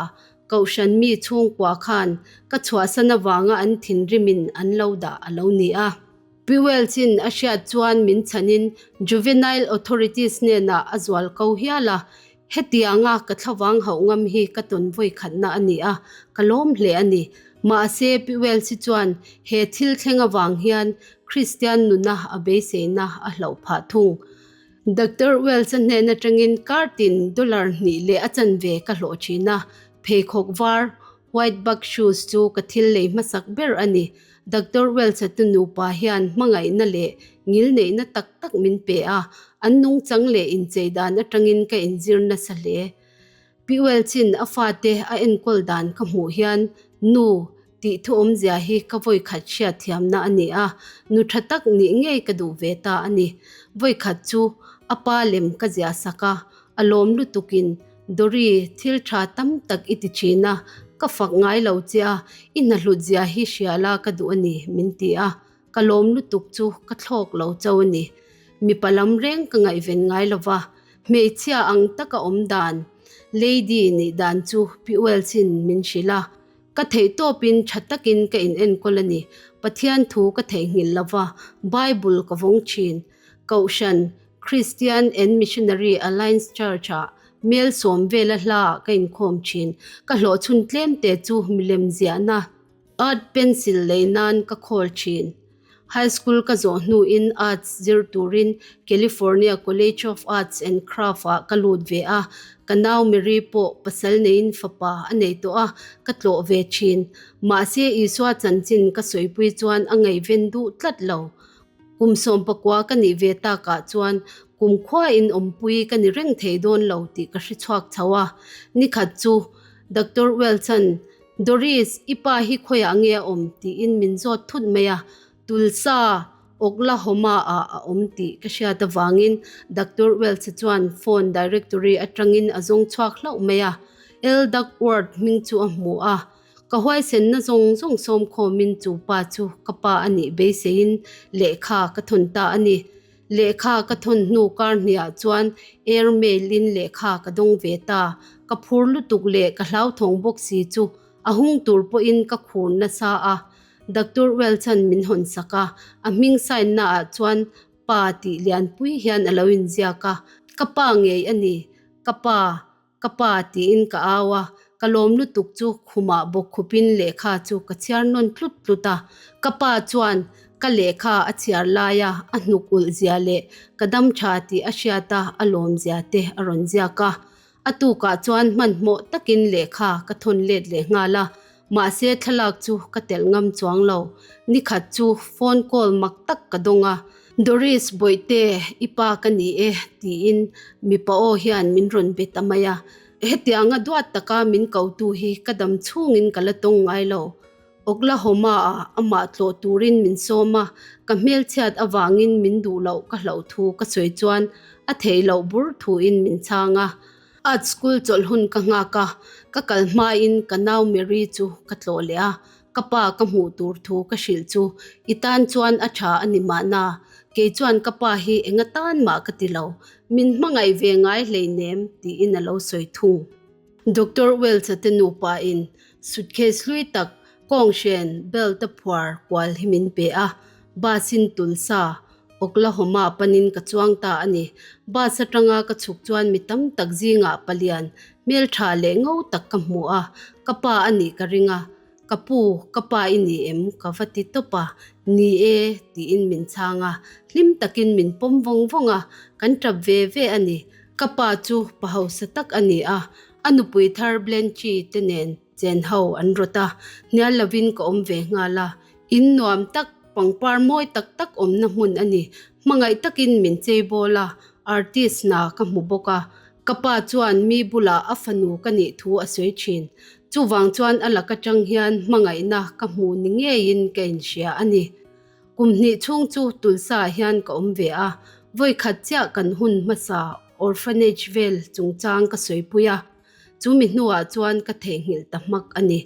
Kohhran mi chhungkua khan ka chhuahsan avanga an thinrimin an lo dah a lo ni a. Pi Welch-in a hriat chuan min chhanin Juvenile Authorities hnenah a zual ko hial a, hetianga ka thlavang hauh ngam hi ka tawn vawi khatna a ni a, ka lawm hle a ni. Mahse, Pi Welch-i chuan he thil thleng avang hian Kristian nuna a beiseina a hlauh phah thung. Doctor Welch-a hnen atangin kartin dollar hnih leh a chanve ka hlawh thin a, pheikhawk var, White Buck Shoes chu ka thil lei hmasak ber a ni. Doctor Welch-a te nupa hian hmangaihna leh ngilneihna tak tak min pe a, an nungchang leh inchei dan atangin ka inzir nasa hle. Pi Welch-in a fate a enkawl dan ka hmuh hian nu tih thu awmzia hi ka vawikhat hriatthiamna a ni a, nu tha tak nih ngei ka duh ve ta a ni. Vawikhat chu a pa lem ka ziah sak a, A lawm lutukin, Dory, thil tha tam tak i ti thin a, ka fak ngai lo che a, i hna hlut zia hi hria la ka duh a ni, min ti a. Ka lawm lutuk chu ka thlawk lo chauh a ni. Mipa lam reng ka ngaihven ngai lo va, hmeichhia ang taka awm dan, lady nih dan chu Pi Welch-in min hrilh a. Ka theih tawpin tha takin ka inenkawl a ni. Pathian thu ka theihnghilh lo va, Bible ka vawng thin. Kohhran, Christian and Missionary Alliance Church-ah mel sawm vela hlaah ka inkhawm thin. Ka hlawhchhun tlemte chu milem ziahna art pencil lei nan ka khawl thin. High school ka zawh hnuin arts zir turin California College of Arts and Craft-ah ka lut ve a. Ka nau Mary pawh pasal neiin fapa a nei tawh a, ka tlawh ve thin. Mahse Isua chanchin ka sawipui chuan a ngaihven duh tlat lo. Kum sawmpakua ka nih ve takah chuan kumkhuain awmpui ka ni reng thei dawn lo tih ka hre chhuak chho a. Nikhat chu Doctor Welch-a'n, Doris, i pa hi khawiah nge a awm? tiin min zawt thut mai a. Tulsa, Oklahoma-ah a awm tih ka hriat avangin Doctor Welch-a chuan phone directory atangin a zawng chhuak hlauh mai a. L. Duckworth hming chu a hmu a. Ka huaisenna zawng zawng sawmkhawmin chu pa chu ka pa a nih beiseiin lehkha ka thawn ta a ni. Lehkha ka thawn hnu kar hniah chuan air mail in lehkha ka dawng ve ta. Ka phur lutuk leh ka hlauthawng bawk si chu a hung tur pawhin ka khur nasa a. Doctor Welch-a'n min hawn sak a, a hming sign na ah chuan pa tih lianpui hian a lo inziak a. Ka pa ngei a ni. Ka pa. Ka pa tiin ka au a, ka lawm lutuk chu khumah bawk khupin lehkha chu ka chhiar nawn tlut tlut a. Ka pa chuan ka lehkha a chhiar laia a hnuk ulh zia leh ka dam tha tih a hriat a, a lawm zia te a rawn ziak a. A tukah chuan hmanhmawh takin lehkha ka thawn let leh nghal a, mahse thlalak chu ka telh ngam chuang lo. Nikhat chu phone call mak tak ka dawng a. Doris Bawihte, i pa ka ni e, tiin mipa aw hian min rawn be ta mai a. Hetianga duat taka min kotu hi ka dam chhungin ka la tawng ngai lo. Oklahoma-ah amah tlawh turin min sawm a, ka hmelchhiat avangin min duh loh ka hlauh thu ka sawi chuan a theih loh bur thuin min chhang a. Art school chawlh hun ka nghak a, ka kal hmain ka nau Mary chu ka tlawh leh a, ka pa ka hmuh tur thu ka hrilh chu i tan chuan a tha a ni mahna, kei chuan ka pa hi enga tan mah ka ti lo, min hmangaih ve ngai hleinem tiin a lo sawi thung. Doctor Wells-a te nupa in suitcase hlui tak kawnghren belt a phuar kual hi min pe a, bus in Tulsa, Oklahoma panin ka chuang ta a ni. Bus atanga ka chhuk chuan mi tam tak zingah palian hmeltha leh ngo tak ka hmu a, ka pa a nih ka ring a. Ka pu, ka pa i ni em? ka va ti tawp a. Ni e, tiin min chhang a. Hlim takin min pawm vawng vawng a, kan tap ve ve a ni. Ka pa chu pa hausa tak a ni a, a nupui thar Blanche te nen chen ho an rawt a, hnial lovin ka awm ve nghal a. In nuam tak, pangpar mawi tak tak awmna hmun a ni. Hmangaih takin min chei bawl a, artist hna ka hmu bawk a. Ka pa chuan mi bulah a fanu ka nih thu a sawi thin. Chuvang chuan a lak atang hian hmangaihna ka hmu ni ngeiin ka inhria a ni. Kum hnih chhung chu Tulsa ah hian ka awm ve a, vawikhat chiah kan hun hmasa orphanage vel chungchang ka sawipui a. Chu mi hnuah chuan ka theihnghilh ta hmak a ni.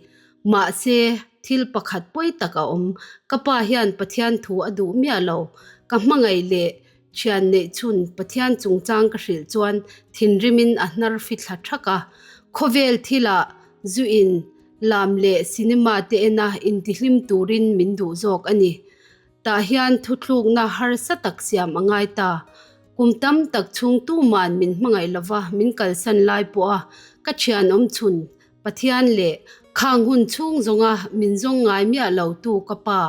Mahse, thil pakhat pawi tak a awm. Ka pa hian Pathian thu a duh miah lo. Ka hmangaih leh thian neih chhun Pathian chungchang ka hrilh chuan thinrimin a hnar fithla thak a. Khawvel thilah zu in lam leh cinema te ena intihlim turin min duh zawk a ni. Tah hian thuthlukna harsa tak siam a ngai ta. Kum tam tak chhung tuman min hmangaih lova min kalsan lai pawha ka thian awm chhun Pathian leh khang hun chhung zawnga min zawng ngai miah lo tu ka pa,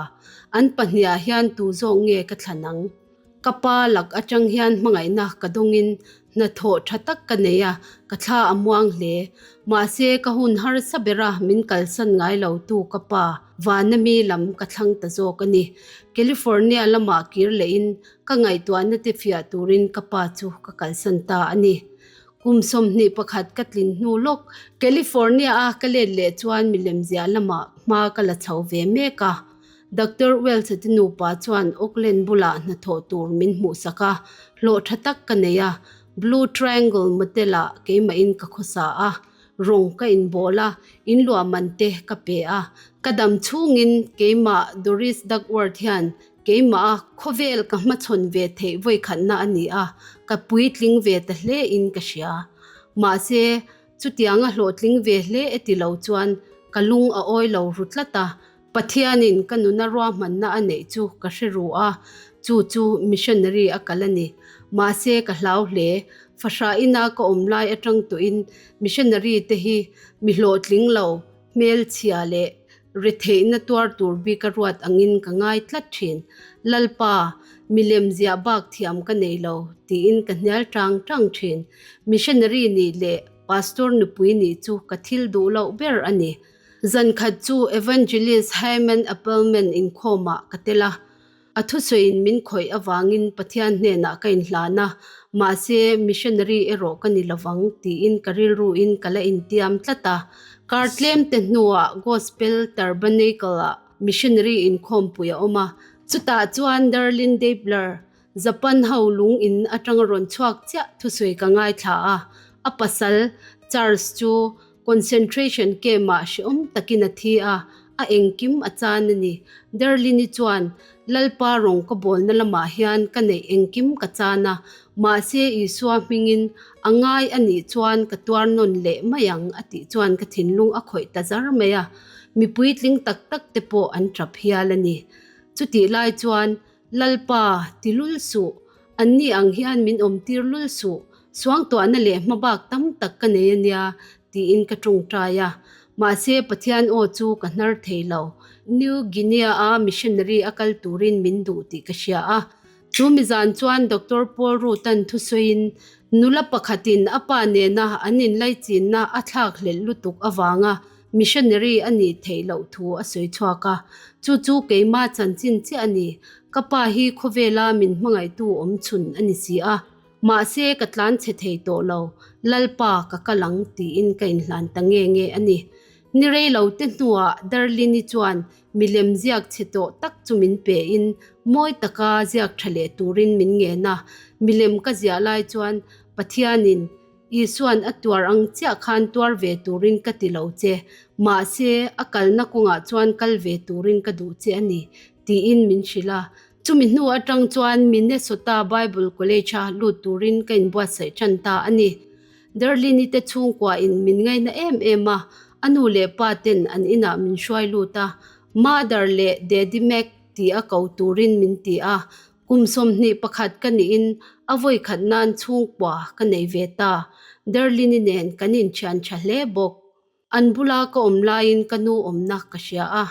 an pahniah hian tu zawk nge ka thlan ang? Ka pa lak atang hian hmangaihna ka dawngin hnathawh tha tak ka nei a, ka thla a muang hle. Mahse ka hun harsa bera min kalsan ngai lo tu ka pa vana mi lam ka thlang ta zawk a ni. California lamah kir lehin ka ngaihtuahna te fiah turin ka pa chu ka kalsan ta a ni. Kum 21 ka tlin hnu lawk California a ka let leh chuan milem ziah lamah hma ka la chho ve mek a. Doctor Wells-a te nupa chuan Auckland bulah hnathawh tur min hmuhsak a, hlawh tha tak ka nei a. Blue Triangle Motel-ah keimahin ka khawsa a, rawng ka inbawl a, inluah man te ka pe a. Ka dam chhungin keimah Doris Duckworth hian keimah a khawvel ka hmachhawn ve theih vawikhatna a ni a, ka puitling ve ta hle in ka hria. Mahse, chutianga hlawhtling ve hle e ti lo chuan ka lung a awi lo ru tlat a. Pathianin ka nuna ruahmanna a neih chu ka hre ru a, chu chu missionary a kal a ni. Mahse ka hlau hle. Fahrah ina ka awm lai atang tawhin missionary te hi mi hlawhtling lo, hmelchhia leh retheihna tuar tur bik a ruat angin ka ngai tlat thin. Lalpa, milem ziah bak thiam ka nei lo, tiin ka hnial tang tang thin. Missionary nih leh pastor nupui nih chu ka thil duh loh ber a ni. Zan khat chu Evangelist Hyman Appelman inkhawmah ka tel a, a thusawiin min khawih avangin Pathian hnenah ka inhlan a, mahse missionary erawh ka ni lovang tiin ka rilruin ka la intiam tlat a. Kar tlemte hnuah Gospel Tabernacle-ah missionary inkhawmpui a awm a, chutah chuan Darlene Deibler, Japan ho lung in atanga rawn chhuak chiah thusawi ka ngaithla a, a pasal Charles chu Concentration camp-ah hrehawm takin a thi a, a engkim a chan a ni. Darlene-i chuan, Lalpa rawng ka bawlna lamah hian ka neih engkim ka chan a, mahse Isua hmingin a ngai a nih chuan ka tuar nawn leh mai ang a tih chuan ka thinlung a khawih ta zar mai a, mipui tling tak tak te pawh an tap hial a ni. Chutih lai chuan Lalpa, ti lul suh. Anni ang hian min awmtir lul suh. Suangtuahna leh hmabak tam tak ka nei a nia, tiin ka tawngtai a. Mahse, Pathian aw chu ka hnar thei lo. New Guinea-a missionary a kal turin min duh tih ka hria a. Chu mizan chuan Doctor Paul Ruth-a'n thusawiin, nula pakhatin a pa nena an inlaichinna a thlak hlelh lutuk avanga Missionary a nih theih loh thu a sawi chhuak a, chu chu keima chanchin chiah a ni. Ka pa hi khawvela min hmangaihtu awm chhun a ni si a, mahse ka tlan chhe thei tawh lo, Lalpa ka kal ang tiin ka inhlan ta nge nge a ni. Ni rei lo te hnuah Darlene-i chuan milem ziak chhe tawh tak chu min pein mawi taka ziak tha leh turin min ngen a, milem ka ziah lai chuan Pathianin. Isuan a tuar ang chiah khan tuar ve turin ka ti lo che, mahse, a kalna kawngah chuan kal ve turin ka duh che a ni, tiin min hrilh a. Chumi hnu atang chuan Minnesota Bible College-a lut turin ka inbuatsaih tan ta a ni. Darlene-i te chhungkuain min ngaina em em a, a nu leh pa ten an inah min hruai lut a, Mother leh Daddy Mac ti a ko turin min ti a, kum 21 ka niin a vawi khat nan chhungkua ka nei ve ta. Darlene-i nen kan inthian tha hle bawk. An bula ka awm laiin ka nu awmna ka hria a,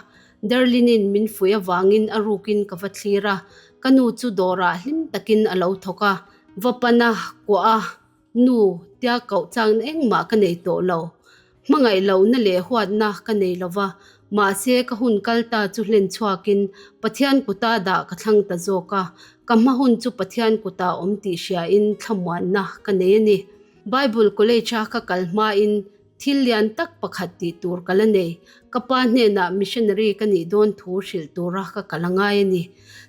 Darlene-in min fuih avangin a rukin ka va thlir a, ka nu chu dawrah hlim takin a lo thawk a, va pan a, kuah a, Nu, tia koh changna engmah ka nei tawh lo. Hmangaih lohna leh huatna ka nei lo va, mahse ka hun kal ta chu hlen chhuakin Pathian kuta dah ka thlang ta zawk a, ka hma hun chu Pathian kuta awm tih hriain thlamuanna ka nei a ni. Bible College-a ka kal hmain thil lian tak pakhat tih tur ka la nei. Ka pa hnenah missionary ka nih dawn thu hrilh tura ka kal a ngai a ni.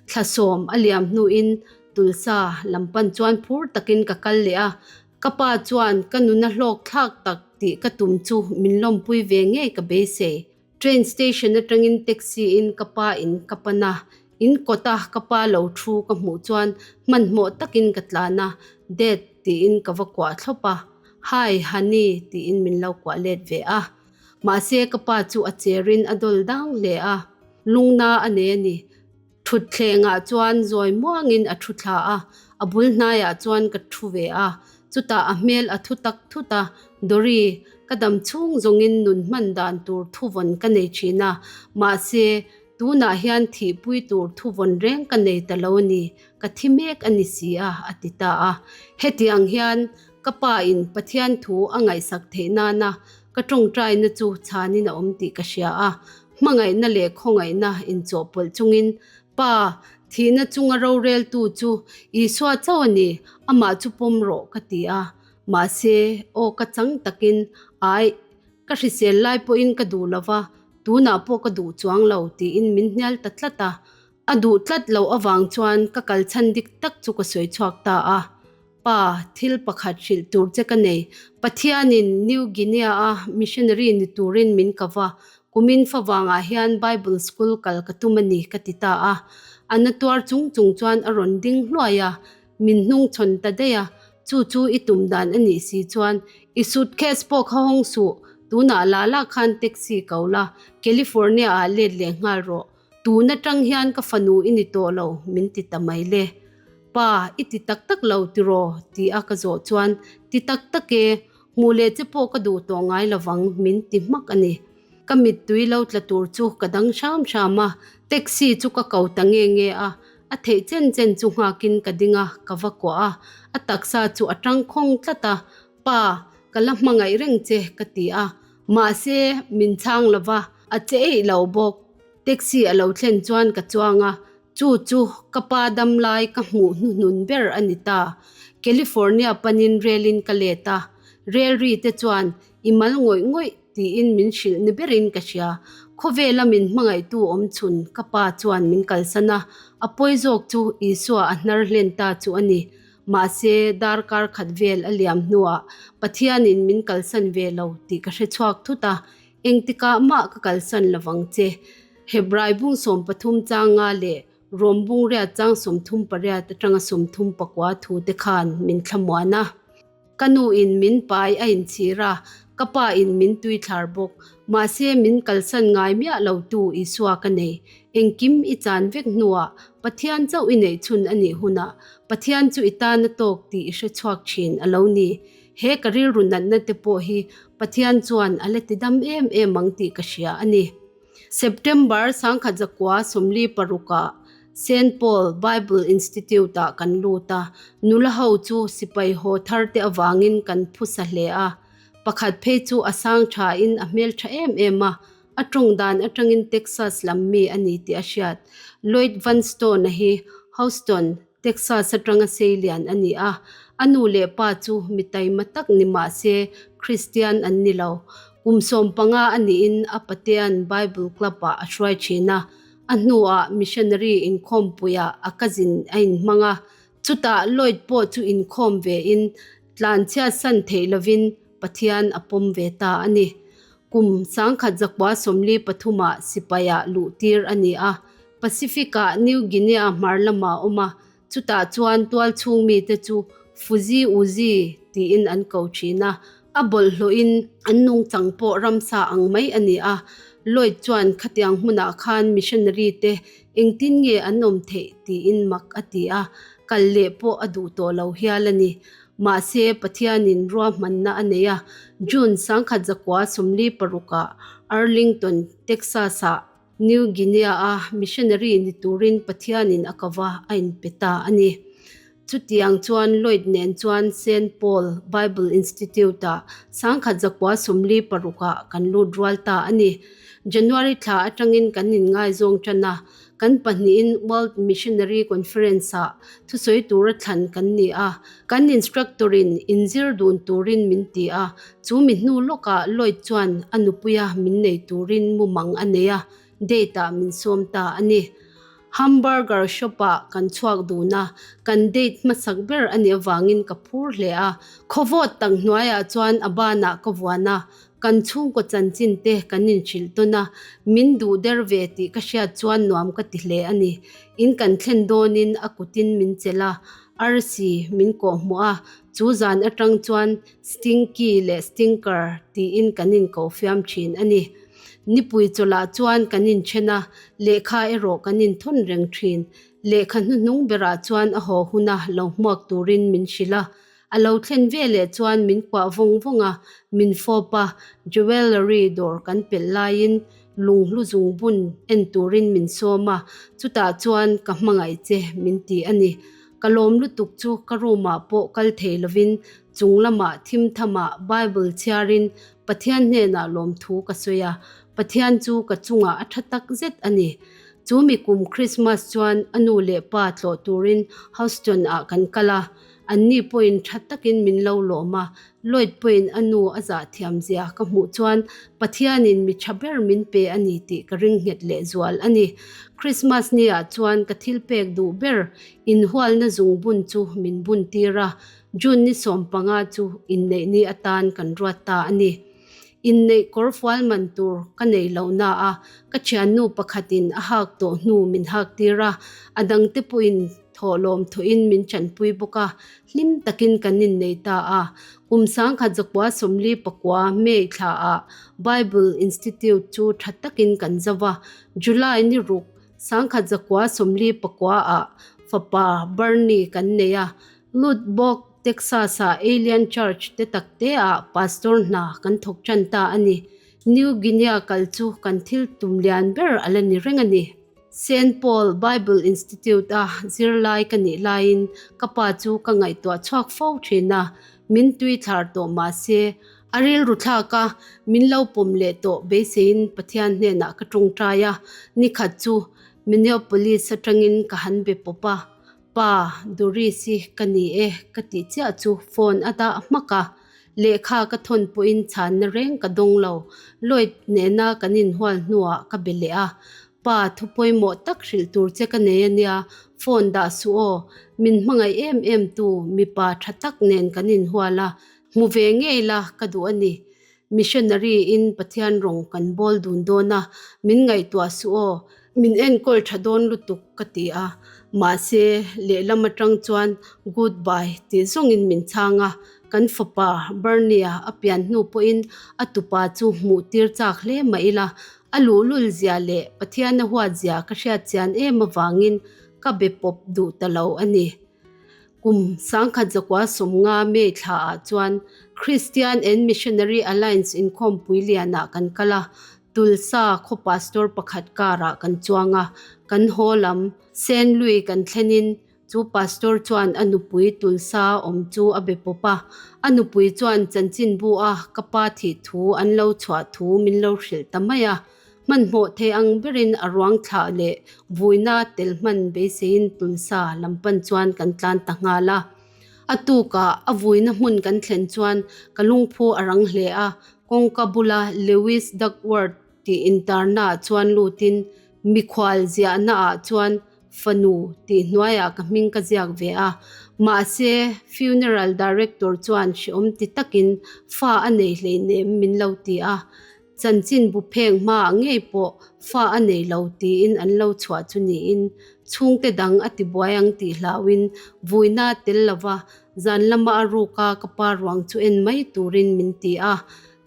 Thla sawm a liam hnuin Tulsa lam pan chuan phur takin ka kal leh a, ka pa chuan ka nuna hlawk thlak tak tih ka tum chu min lawmpui ve ngei ka beisei. Train station atangin taxi in ka pa in ka pan a, in kawta ka pa lo thu ka hmuh chuan hmanhmawh takin ka tlan a, Dad tiin ka va kuah thlawp a, Hi honey tiin min lo kuah let ve a. Mahse ka pa chu a cherin a dawl dang hle a, lungna a nei a ni. Thutthlengah chuan zawi muangin a thu thla a, a bul hnaiah chuan ka thu ve a, chutah a hmel a thu tak thut a, Dory, ka dam chhung zawngin nun hman dan tur thuvawn ka nei thin a, mahse, tunah hian thihpui tur thuvawn reng ka nei ta lo a ni, ka thi mek a ni si a, a ti ta a. Heti ang hian ka pa in Pathian thu a ngaihsak theih nana ka tawngtaina chu chhanin a awm tih ka hria a, Hmangaihna leh khawngaihna inchawhpawlh chungin, Pa, thihna chunga roreltu chu Isua chauh a ni, amah chu pawm rawh, ka ti a. Mahse, aw ka chang takin, Aih, ka hrisel lai pawhin ka duh lo va, tunah pawh ka duh chuang lo, tiin min hnial ta tlat a. A duh tlat loh avang chuan ka kalchhan dik tak chu ka sawi chhuak ta a. Pa, thil pakhat hrilh tur che ka nei. Pathianin New Guinea-a missionary ni turin min ka va. Kumin favangah hian Bible school kal ka tum a ni, ka ti ta a. A na tuar chung chung chuan a rawn ding hluai a, min hnung chhawn ta daih a. Chu chu i tum dan a nih si chuan i suitcase pawh kha hawng suh, tunah la la khan taxi ko la, California-ah let leh nghal rawh. Tun atang hian ka fanu i ni tawh lo, min ti ta mai le. Pa, i ti tak tak lo tiraw? ti a ka zawh chuan, Ti tak tak e, hmuh leh che pawh ka duh tawh ngai lovang, min ti hmak a ni. Ka mittui lo tla tur chu ka dang hram hram a, taxi chu ka ko ta nge nge a, a theih chen chen chu nghakin ka ding a, ka va kuah a, a taksa chu a tang khawng tlat a, Pa, ka la hmangaih reng che, ka ti a, mahse, min chhang lova, a che eih lo bawk. Taxi a lo thlen chuan ka chuang a, chu chu ka pa dam lai ka hmuh hnuhnun ber a ni ta. California panin relin ka let a, rel ri te chuan i mal ngawih ngawih tiin min hrilh ni berin ka hria. Khawvela min hmangaihtu awm chhun ka pa chuan min kalsan a, a pawi zawk chu Isua a hnar hlen ta chu a ni. Mahse, darkar khat vel a liam hnuah Pathianin min kalsan ve lo tih ka hre chhuak thut a, Engtikah mah ka kalsan lovang che. Hebrai bung 13 chang nga leh Rom bung riat chang 38 atanga 34 thu te khan min thlamuan a. Ka nu in min pai a inchhir a, ka pa in min tuithlar bawk. Mahse min kalsan ngai miah lo tu Isua ka nei. Engkim i chan vek hnuah Pathian chauh i neih chhun a nih hunah Pathian chu i tan a tawk tih i hrechhuak thin a lo ni. He ka rilru natna te pawh hi Pathian chuan a la ti dam em em ang tih ka hria a ni. September 1946 ah Saint Paul Bible Institute ah kan lut a, nula ho chu sipai haw thar te avangin kan phusa hle a. Pakhat phei chu a sang tha in a hmel tha em em a, a tawng dan atangin Texas lam mi a ni tih a hriat. Lloyd Van Stone-a hi Houston, Texas atanga seilian a ni a, a nu leh pa chu mi taima tak ni mah se Kristian an ni lo. Kum 15 a niin a patea'n Bible Club-ah a hruai thin a, a hnuah missionary inkhawmpuiah a cousin a inhmang a. Chutah Lloyd pawh chu inkhawm vein. Tlanchhiatsan theih lovin Pathian a pawm ve ta a ni. Kum 1943 ah sipaiah luhtir a ni a, Pacific-ah New Guinea hmar lamah a awm a, chutah chuan tualchhung mite chu Fuzi Uzi tiin an ko thin a, a bawlhhlawhin an nungchang pawh ramsa ang mai a ni a. Lloyd chuan khatiang hmunah khan missionary te engtin nge an awm theih tiin mak a ti a, kal leh pawh a duh tawh lo hial a ni. Mahse, Pathianin ruahmanna a nei a, June 1946 ah Arlington, Texas-ah New Guinea-a missionary ni turin Pathianin a kova a inpe ta a ni. Chutiang chuan Lloyd nen chuan Saint Paul Bible Institute-ah 1946 ah kan lut rual ta a ni. January thla atangin kan inngaizawng tan a, Kan pahnihin World Missionary Conference-ah thusawi tura thlan kan ni a, kan instructor-in inzir dun turin min ti a. Chu mi hnu lawkah Lloyd chuan a nupuia min nei turin mumang a nei a, date-ah min sawm ta a ni. Hamburger shop-ah kan chhuak dun a, kan date hmasak ber a nih avangin ka phur hle a. Khawvawt tak hnuaiah chuan a banah ka vuan a, Kan chhungkaw chanchin te kan inhrilh tawn a, min duh der ve tih ka hriat chuan nuam ka ti hle a ni. In kan thlen dawnin a kutin min chelh a, arsi min kawhhmuh a, chu zan atang chuan Stinky leh Stinker tiin kan inkoh fiam thin a ni. Nipui chawlhah chuan kan inthen a, lehkha erawh kan inthawn reng thin. Lehkha hnuhnung berah chuan a haw huna lo hmuak turin min hrilh a, A lo thlen ve leh chuan min kuah vawng vawng a, min fawp a, jewellery dawr kan pelh laiin lunghlu zungbun en turin min sawm a, chutah chuan ka hmangaih che min ti a ni. Ka lawm lutuk chu ka room ah pawh kal thei lovin chung lamah thim thamah Bible chhiarin Pathian hnenah lawmthu ka sawi a, Pathian chu ka chungah a tha tak zet a ni. Chu mi kum Christmas chuan a nu leh pa tlawh turin Houston ah kan kal a, Anni pawhin tha takin min lo lawm a, Lloyd pawhin a nu a zah thiam zia ka hmuh chuan Pathianin mi tha ber min pe a ni tih ka ring nghet leh zual a ni. Christmas niah chuan ka thil pek duh ber inhualna zungbun chu min bun tir a, June ni 15 chu inneihni atan kan ruat ta a ni. Inneih kawr fual man tur ka nei lo na a, ka thiannu pakhatin a hak tawh hnu min hak tir a, a dangte pawhin thawhlawm thawhin min chanpui bawk a, hlim takin kan innei ta a. Kum 1949 May thlaah Bible Institute chu tha takin kan zo a, July ni ruk 1949 ah fapa Bernie kan nei a, Lutbock, Texas-a Alien Church te tak te-ah pastor hna kan thawk tan ta a ni. New Guinea kal chu kan thil tum lian ber a la ni reng a ni. Saint Paul Bible Institute-a zirlai ka nih laiin ka pa chu ka ngaihtuah chhuak fo thin a, min tui thlar tawh mah se, a rilru thlak a, min lo pawm leh tawh beiseiin Pathian hnenah ka tawngtai a, nikhat chu Minneapolis atangin ka han be pawp a. Pa, Doris i ka ni e ka tih chiah chu phone a dah hmak a, lehkha ka thawn pawhin chhanna reng ka dawng lo. Lloyd nena kan inhual hnuah ka be leh a, Pa, thu pawimawh tak hrilh tur che ka nei a nia, phone dah suh aw. Min hmangaih em em tu mipa tha tak nen kan inhual a, hmu ve ngei la ka duh a ni. Missionary in Pathian rawng kan bawl dun dawn a, min ngaihtuah suh aw, min enkawl tha dawn lutuk ka ti a, mahse lehlam atang chuan goodbye tih zawngin min chhang a, kan fapa Bernie-a a pian hnu pawhin a tupa chu hmuh tir chak hle mah ila, a luhlul zia leh Pathian a huat zia ka hriat chian em avangin ka be pawp duh ta lo a ni. Kum 1950 May thlaah chuan Christian and Missionary Alliance inkhawmpui lianah kan kal a, Tulsa khaw pastor pakhat car-ah kan chuang a, kan haw lam Saint Louis kan thlenin chu pastor chuan a nupui Tulsa awm chu a be pawp a, a nupui chuan chanchinbu a ka pa thih thu an lo chhuah thu min lo hrilh ta mai a. Hmanhmawh thei ang berin a ruang thlah leh vuina tel hman beiseiin Tulsa lam pan chuan kan tlan ta nghal a. A tukah a vuina hmun kan thlen chuan ka lungphu a rang hle a, kawngka bula Lewis Duckworth tih intarnaah chuan lutin mikhual ziahnaah chuan. fanu tih hnuaiah ka hming ka ziak ve a. Mahse, funeral director chuan hrehawm ti takin fa a nei hleinem min lo ti a. Chanchin bu pheng hmaah ngei pawh fa a nei lo tiin an lo chhuah chu niin chhungte dang a tibuai ang tih hlauhin vuina tel lova zan lama a ruka ka pa ruang chu en mai turin min ti a.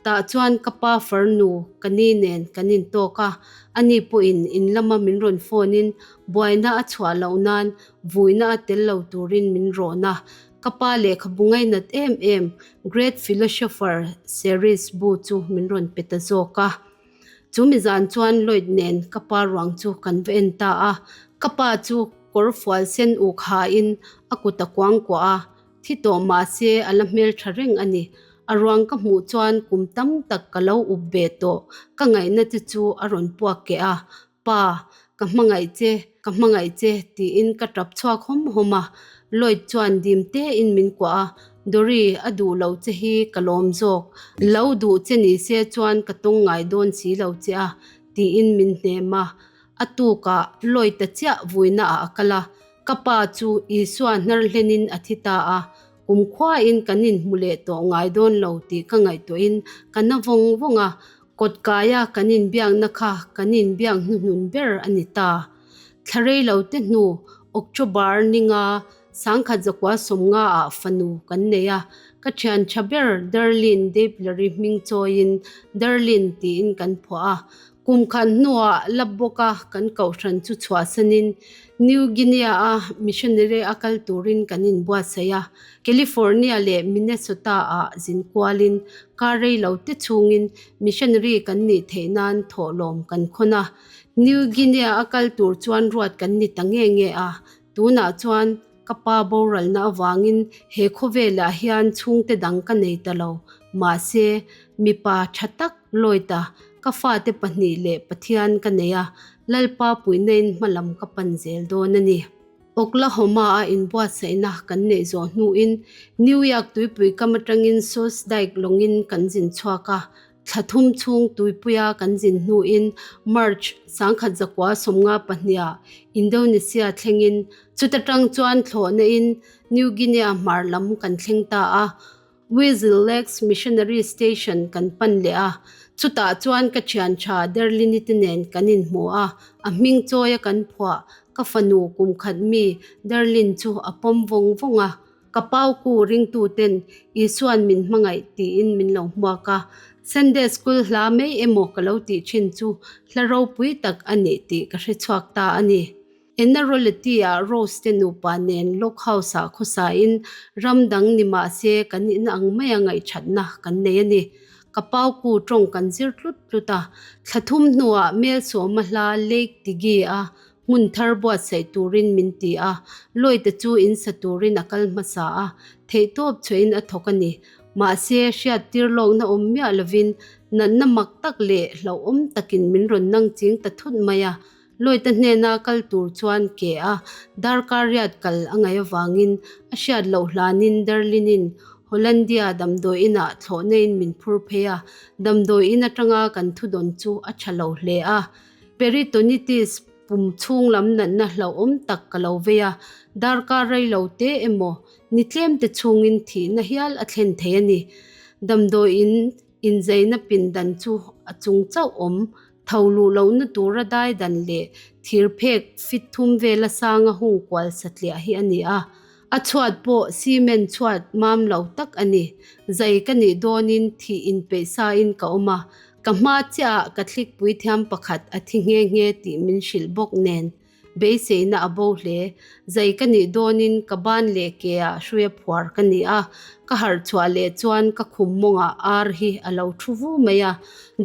Tah chuan ka pa farnu ka ni nen kan intawk a, ani pawhin in lama min rawn phone in buaina a chhuah loh nan vuina a tel lo turin min rawn a. Ka pa lehkhabu ngainat em em Great Philosopher series bu chu min rawn pe ta zawk a. Chu mi zan chuan Lloyd nen ka pa ruang chu kan va en ta a. Ka pa chu kawr fual sen uk hain a kut a kuangkuah a, thi tawh mah se a la hmeltha reng a ni. A ruang ka hmuh chuan kum tam tak ka lo up ve tawh, ka ngaihna te chu a rawn puak keh a, Pa, ka hmangaih che, ka hmangaih che, tiin ka tap chhuak hawm hawm a. Lloyd chuan dim tein min kuah a, Dory, a duh lo che hi ka lawm zawk. Lo duh che ni se chuan ka tawng ngai dawn si lo che a, tiin min hnem a. A tukah Lloyd-a chiah vuina ah a kal a, ka pa chu Isua hnar hlenin a thi ta a, kumkhuain kan inhmu leh tawh ngai dawn lo tih ka ngaihtuahin ka na vawng vawng a, Kawtkaia kan inbiakna kha kan inbiak hnuhnun ber a ni ta. Thla rei lo te hnu October ninga 1950 ah fanu kan nei a, ka thian tha ber Darlene Dapler-i hming chawiin Darlene tiin kan phuah a. Kum khat hnuah Lubbock-a kan kohhran chu chhuahsanin New Guinea-a missionary a kal turin kan inbuatsaih a. California leh Minnesota-ah zin kualin kar rei lo te chhungin missionary kan nih theih nan thawhlawm kan khawn a. New Guinea a kal tur chuan ruat kan ni ta nge nge a, tunah chuan ka pa boralna avangin he khawvelah hian chhungte dang ka nei ta lo. Mahse, mipa tha tak Lloyd-a, ka fate pahnih leh Pathian ka nei a, Lalpa puihnain hmalam ka pan zel dawn a ni. Oklahoma-a inbuatsaihna kan neih zawh hnuin New York tuipui kam atangin Soulsdyke lawngin kan zin chhuak a. Thla thum chhung tuipuia kan zin hnuin March 1952 Indonesia thlengin chuta tang chuan thlawhnain New Guinea hmar lam kan thleng ta a. Weasel Lakes Missionary Station kan pan leh a, chutah chuan ka thian tha Derlini te nen kan inhmu a, a hming chawia kan phuah ka fanu kum khat mi Derlin chu a pawm vawng vawng a, ka pauku ringtu ten Isuan min hmangaih tiin min lo hmuak a, Sunday School hla mai emaw ka lo tih thin chu hla ropui tak a nih tih ka hrechhuak ta a ni. Enaroleti-ah Rose te nupa nen log house-ah khawsain ram dang ni mah se kan in ang maia ngaihthatna kan nei a ni. Ka pauku tawng kan zir tlut tlut a, thla thum hnuah Melsawma hla Lake Tigi-a hmun thar buatsaih turin min ti a, Lloyd-a chu in sa turin a kal hmasa a, theihtawp chhuahin a thawk a ni. Mahse, hriattir lawkna awm miah lovin natna mak tak leh hlauhawm takin min rawn nangching ta thut mai a. Lloyd-a hnena kal tur chuan ke a darkar riat kal a ngaih avangin a hriat loh hlanin Darlene-in Hollandia damdawi inah thlawhnain min phur phei a, damdawi in atanga kan thudawn chu a tha lo hle a. Peritonitis pum chhung lam natna hlauhawm tak ka lo vei a, darkar rei lo te emaw ni tlem te chhungin thihna hial a thlen thei a ni. Damdawi in inzeina pindan chu a chung chauh awm Tho luh lohna tura dai dan leh thir phek fit thum vela sanga hung kual satliah hi a ni a. A chhuat pawh cement chhuat mam lo tak a ni. Zai ka nih dawnin thih inpeih sain ka awm a, ka hma chiahah ka thlikpui thiam pakhat a thi nghe nghe tih min hrilh bawk nen. Beiseina a bo hle. Zai ka nih dawnin ka ban leh ke ah hruia phuar ka ni a, ka harh chhuah leh chuan ka khum mawngah ar hi a lo thu vu mai a.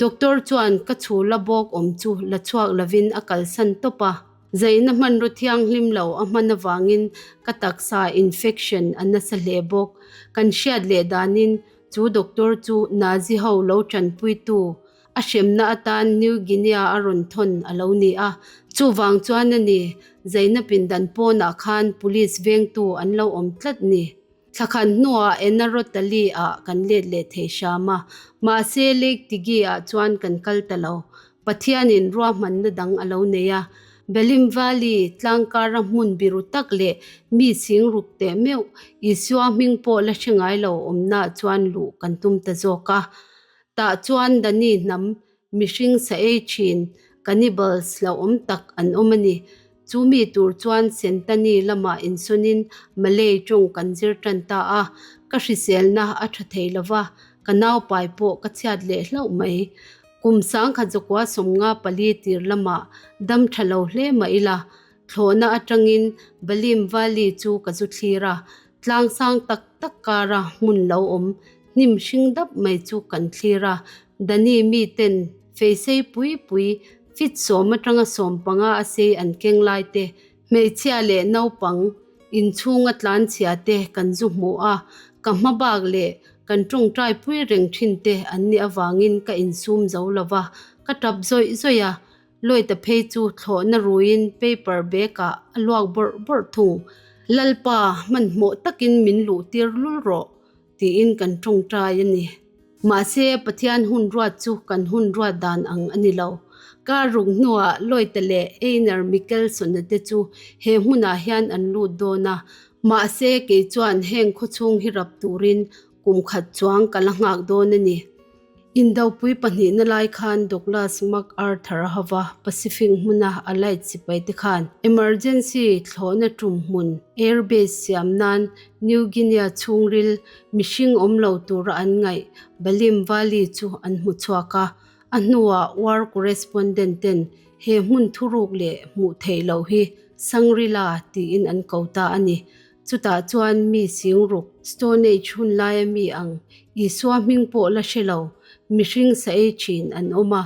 Doctor chuan ka chhula bawk awm chu la chhuak lovin a kalsan tawp a. Zaina hmanraw thianghlim lo a hman avangin ka taksa infection a nasa hle bawk. Kan hriat leh danin chu doctor chu Nazi ho lo tanpuitu A hremna atan New Guinea a rawn thawn a lo ni a, chuvang chuan a ni, Zaina pindan pawnah khan police vengtu an lo awm tlat ni. Thla khan hnuah Enarotali ah kan let leh thei hram a, mahse Lake Tigi ah chuan kan kal ta lo. Pathianin ruahmanna dang a lo nei a. Belim Valley tlangkara hmun biru tak leh mi sing ruk teh meuh Isua hming pawh la hre ngai lo awmnaah chuan luh kan tum ta zawk a. Tah chuan Dani hnam mihring sa ei thin cannibals lo awm tak an awm a ni. Chu mi tur chuan Sentani lamah insawnin Malay tawng kan zir tan ta a, ka hriselna a tha thei lo va, ka naupai pawh ka chhiat leh hlauh mai. Kum sangkhat zakua 54 tir lamah dam tha lo hle mah ila, thlawhna atangin Balim Valley chu ka zu thlir a, tlang sang tak tak kara hmun lo awm hnim hring dap mai chu kan thlir a, Dani miten feisei pui pui fit sawm atanga 15 a sei an keng lai te, hmeichhia leh naupang inchhunga tlanchhia te kan zu hmu a, ka hma bak leh kan tawngtai pui reng thin te an nih avangin ka insum zo lo va, ka tap zawih zawih a, Lloyd-a phei chu thlawhna ruiin paper bag-ah a luak bawrh bawrh thung. Lalpa, hmanhmawh takin min luh tir lul rawh, tiin kan tawngtai a ni. Mahse, Pathian hun ruat chu kan hun ruat dan ang a ni lo. Kar ruk hnuah Lloyd-a leh Einar Mikkelson-a te chu he hmunah hian an lut dawn a. Mahse, kei chuan heng khawchhung hi rap turin kum khat chuang ka la nghak dawn a ni. Indopui pahnihna lai khan Douglas MacArthur a hova Pacific hmuna Allied sipai te khan emergency thlawhna tum hmun air base siam nan New Guinea chhungril mihring awm lo tura an ngaih Balim Valley chu an hmu chhuak a. A hnuah war correspondent ten he hmun thuruk leh hmuh theih loh hi Shangri-La tiin an ko ta a ni. Chutah chuan mi singruk, Stone Age hun laia mi ang, Isua hming pawh la hre lo, mihring sa ei thin an awm a,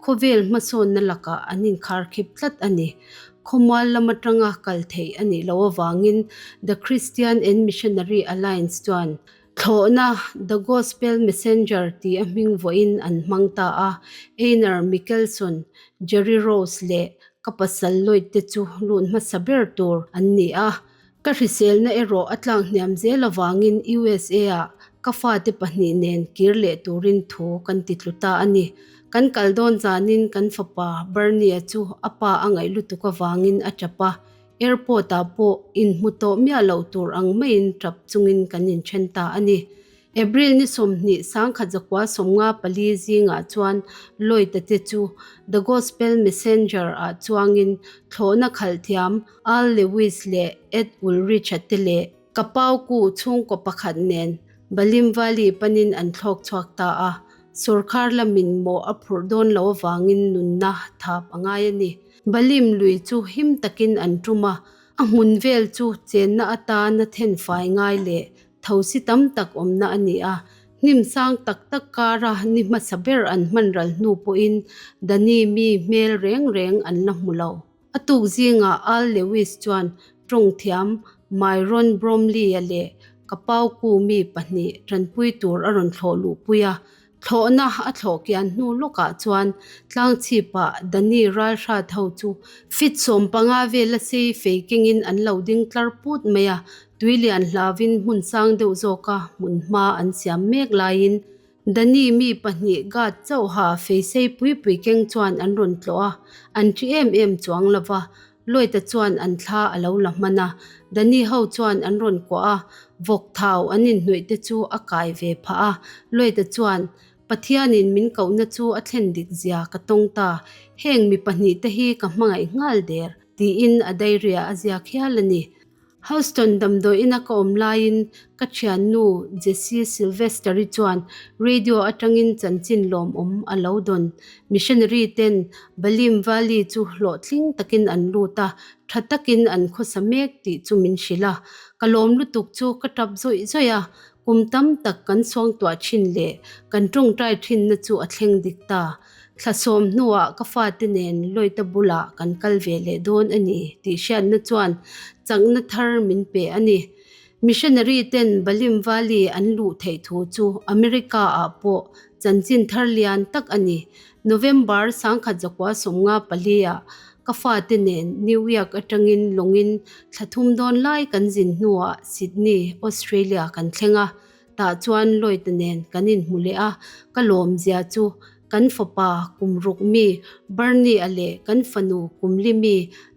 khawvel hmasawnna lakah an inkharkhip tlat a ni. Khawmual lam atanga kal theih a nih loh avangin The Christian and Missionary Alliance chuan thlawhna The Gospel Messenger ti a hming vawiin an hmang ta a, Einar Mikkelson, Jerry Rose leh ka pasal Lloyd te chu lut hmasa ber tur an ni a. Ka hriselna erawh a tlak hniam zel avangin USA-ah ka fate pahnih nen kir leh turin thu kan ti tlu ta a ni. Kan kal dawn zanin kan fapa Bernie-a chu a pa a ngaih lutuk avangin a tap a, airport-ah pawh inhmu tawh miah loh tur ang maiin tap chungin kan inthen ta a ni. April ni 20 1954 zingah chuan Lloyd-a te chu The Gospel Messenger-ah chuangin thlawhna khalh thiam Al Lewis leh Ed Ulrich-a te leh Kapauku chhungkaw pakhat nen Balim Valley panin an thlawk chhuak ta a, sawrkar lamin mawh a phurh dawn loh avangin nunna thap a ngai a ni. Balim lui chu him takin an tum a, a hmun vel chu chenna atana thenfai ngai leh Thosi tam tak awmna a ni a, hnim sang tak tak kara ni hmasa ber an hman ral hnu pawhin Dani mi hmel reng reng an la hmu lo. A tuk zingah Al Lewis chuan tawng thiam Myron Bromley-a leh Kapauku mi pahnih tanpui tur a rawn thlawh luhpui a, Thlawhna a thlawh kian hnu lawkah chuan tlangchhipah Dani ralhrat ho chu fit 15 vela sei fei kengin an lo ding tlar put mai a, tuilian hlauvin hmun sang deuh zawka hmun hma an siam mek laiin Dani mi pahnih guard chauha fei sei pui pui keng chuan an rawn tlawh a, an ṭi em em chuang lova, Lloyd-a chuan an thla a lo la hman a, Danny ho chuan an rawn kuah a, vawk thau an inhnawih te chu a kai ve phah a. Lloyd-a chuan, Pathianin min kohna chu a thlen dik zia ka tawng ta, heng mi pahnih te hi ka hmangaih nghal der, tiin a diary-ah a ziak hial a ni. Houston damdawiina ka awm laiin ka thiannu Jessie Sylvester-i chuan radio atangin chanchin lawmawm a lo dawn. Missionary ten Balim Valley chu hlawhtling takin an lut a, tha takin an khawsa mek tih chu min hrilh a. Ka lawm lutuk chu ka tap zawih zawih a, kum tam tak kan suangtuah thin leh kan tawngtai thinna chu a thleng dik ta. Thla sawm hnuah ka fate nen Lloyd-a bulah kan kal ve leh dawn a ni tih hriatna chuan chakna thar min pe a ni. Missionary ten Balim Valley an luh theih thu chu America-ah pawh chanchin thar lian tak a ni. November 1954-ah ka fate nen New York atangin lawngin thla thum dawn lai kan zin hnuah Sydney, Australia kan thleng a. Tah chuan Lloyd-a nen kan inhmu leh a, ka lawmzia chu. Kan fapa kum ruk mi Bernie-a leh kan fanu kum li mi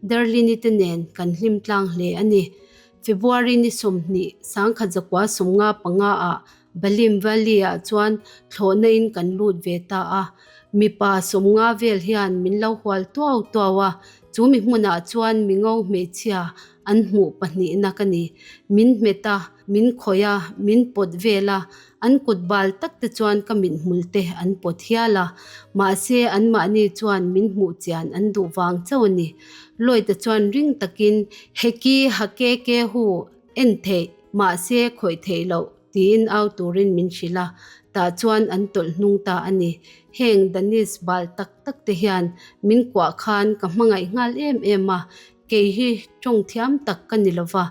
Darlene-i te nen kan hlim tlang hle a ni. February ni 20, 1995 ah Balim Valley-ah chuan thlawhna in kan lut ve ta a. Mipa 50 vel hian min lo hual tuau tuau a, chu mi hmunah chuan mingo hmeichhia an hmuh pahnihna ka ni. Min hmet a, min khawih a, min pawt vel a, an kut bal tak te chuan ka mithmul te an pawt hial a. Mahse, anmahni chuan min hmuh chian an duh vang chauh a ni. Lloyd-a chuan ring takin, Heki hakeke hu, en theih, mahse khawih theih loh, tiin au turin min hrilh a, tah chuan an tawlh hnung ta a ni. Heng Danis bal tak tak te hian min kuah khan ka hmangaih nghal em em a, kei hi tawng thiam tak ka ni lova,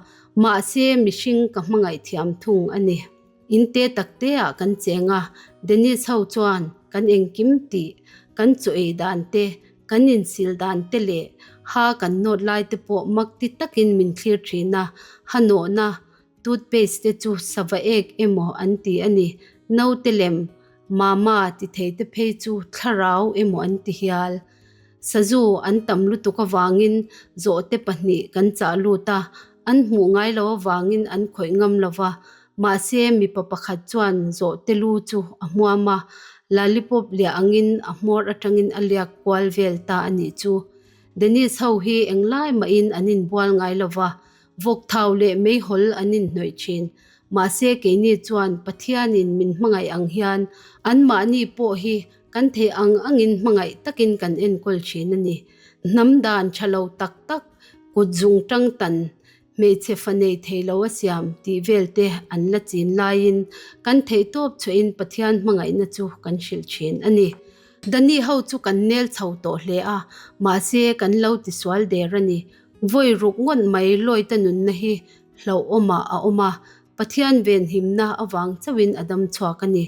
mahse mihring ka hmangaih thiam thung a ni. In te tak te ah kan cheng a, Dennis ho chuan kan engkim tih, kan chaw ei dan te, kan insil dan te leh ha kan nawt lai te pawh mak ti takin min thlir thin a, ha nawhna toothpaste te chu sava ek emaw an ti a ni, naute lem, mama ti thei te phei chu thlarau emaw an ti hial. Sazu an tam lutuk avangin zawhte pahnih kan chah lut a, an hmuh ngai lo avangin an khawih ngam lo va, mahse mipa pakhat chuan zawhte lu chu a hmuam a, lollipop liah angin a hmawr atangin a liak kual vel ta a nih chu. Dennis ho hi englai mahin an inbual ngai lo va, vawk thau leh meihawl an inhnawih thin. Mahse keini chuan Pathianin min hmangaih ang hian anmahni pawh hi Kan theih ang angin hmangaih takin kan enkawl thin a ni. Hnam dan tha lo tak tak, kut zung tang tan, hmeichhe fa nei thei lo a siam tih vel te an la chin laiin kan theih tawp chhuahin Pathian hmangaihna chu kan hrilh thin a ni. Dani ho chu kan nel chho tawh hle a, mahse kan lo tisual der a ni. Vawi ruk ngawt mai Lloyd-a nunna hi hlauhawmah a awm a, Pathian venhimna avang chauhin a dam chhuak a ni.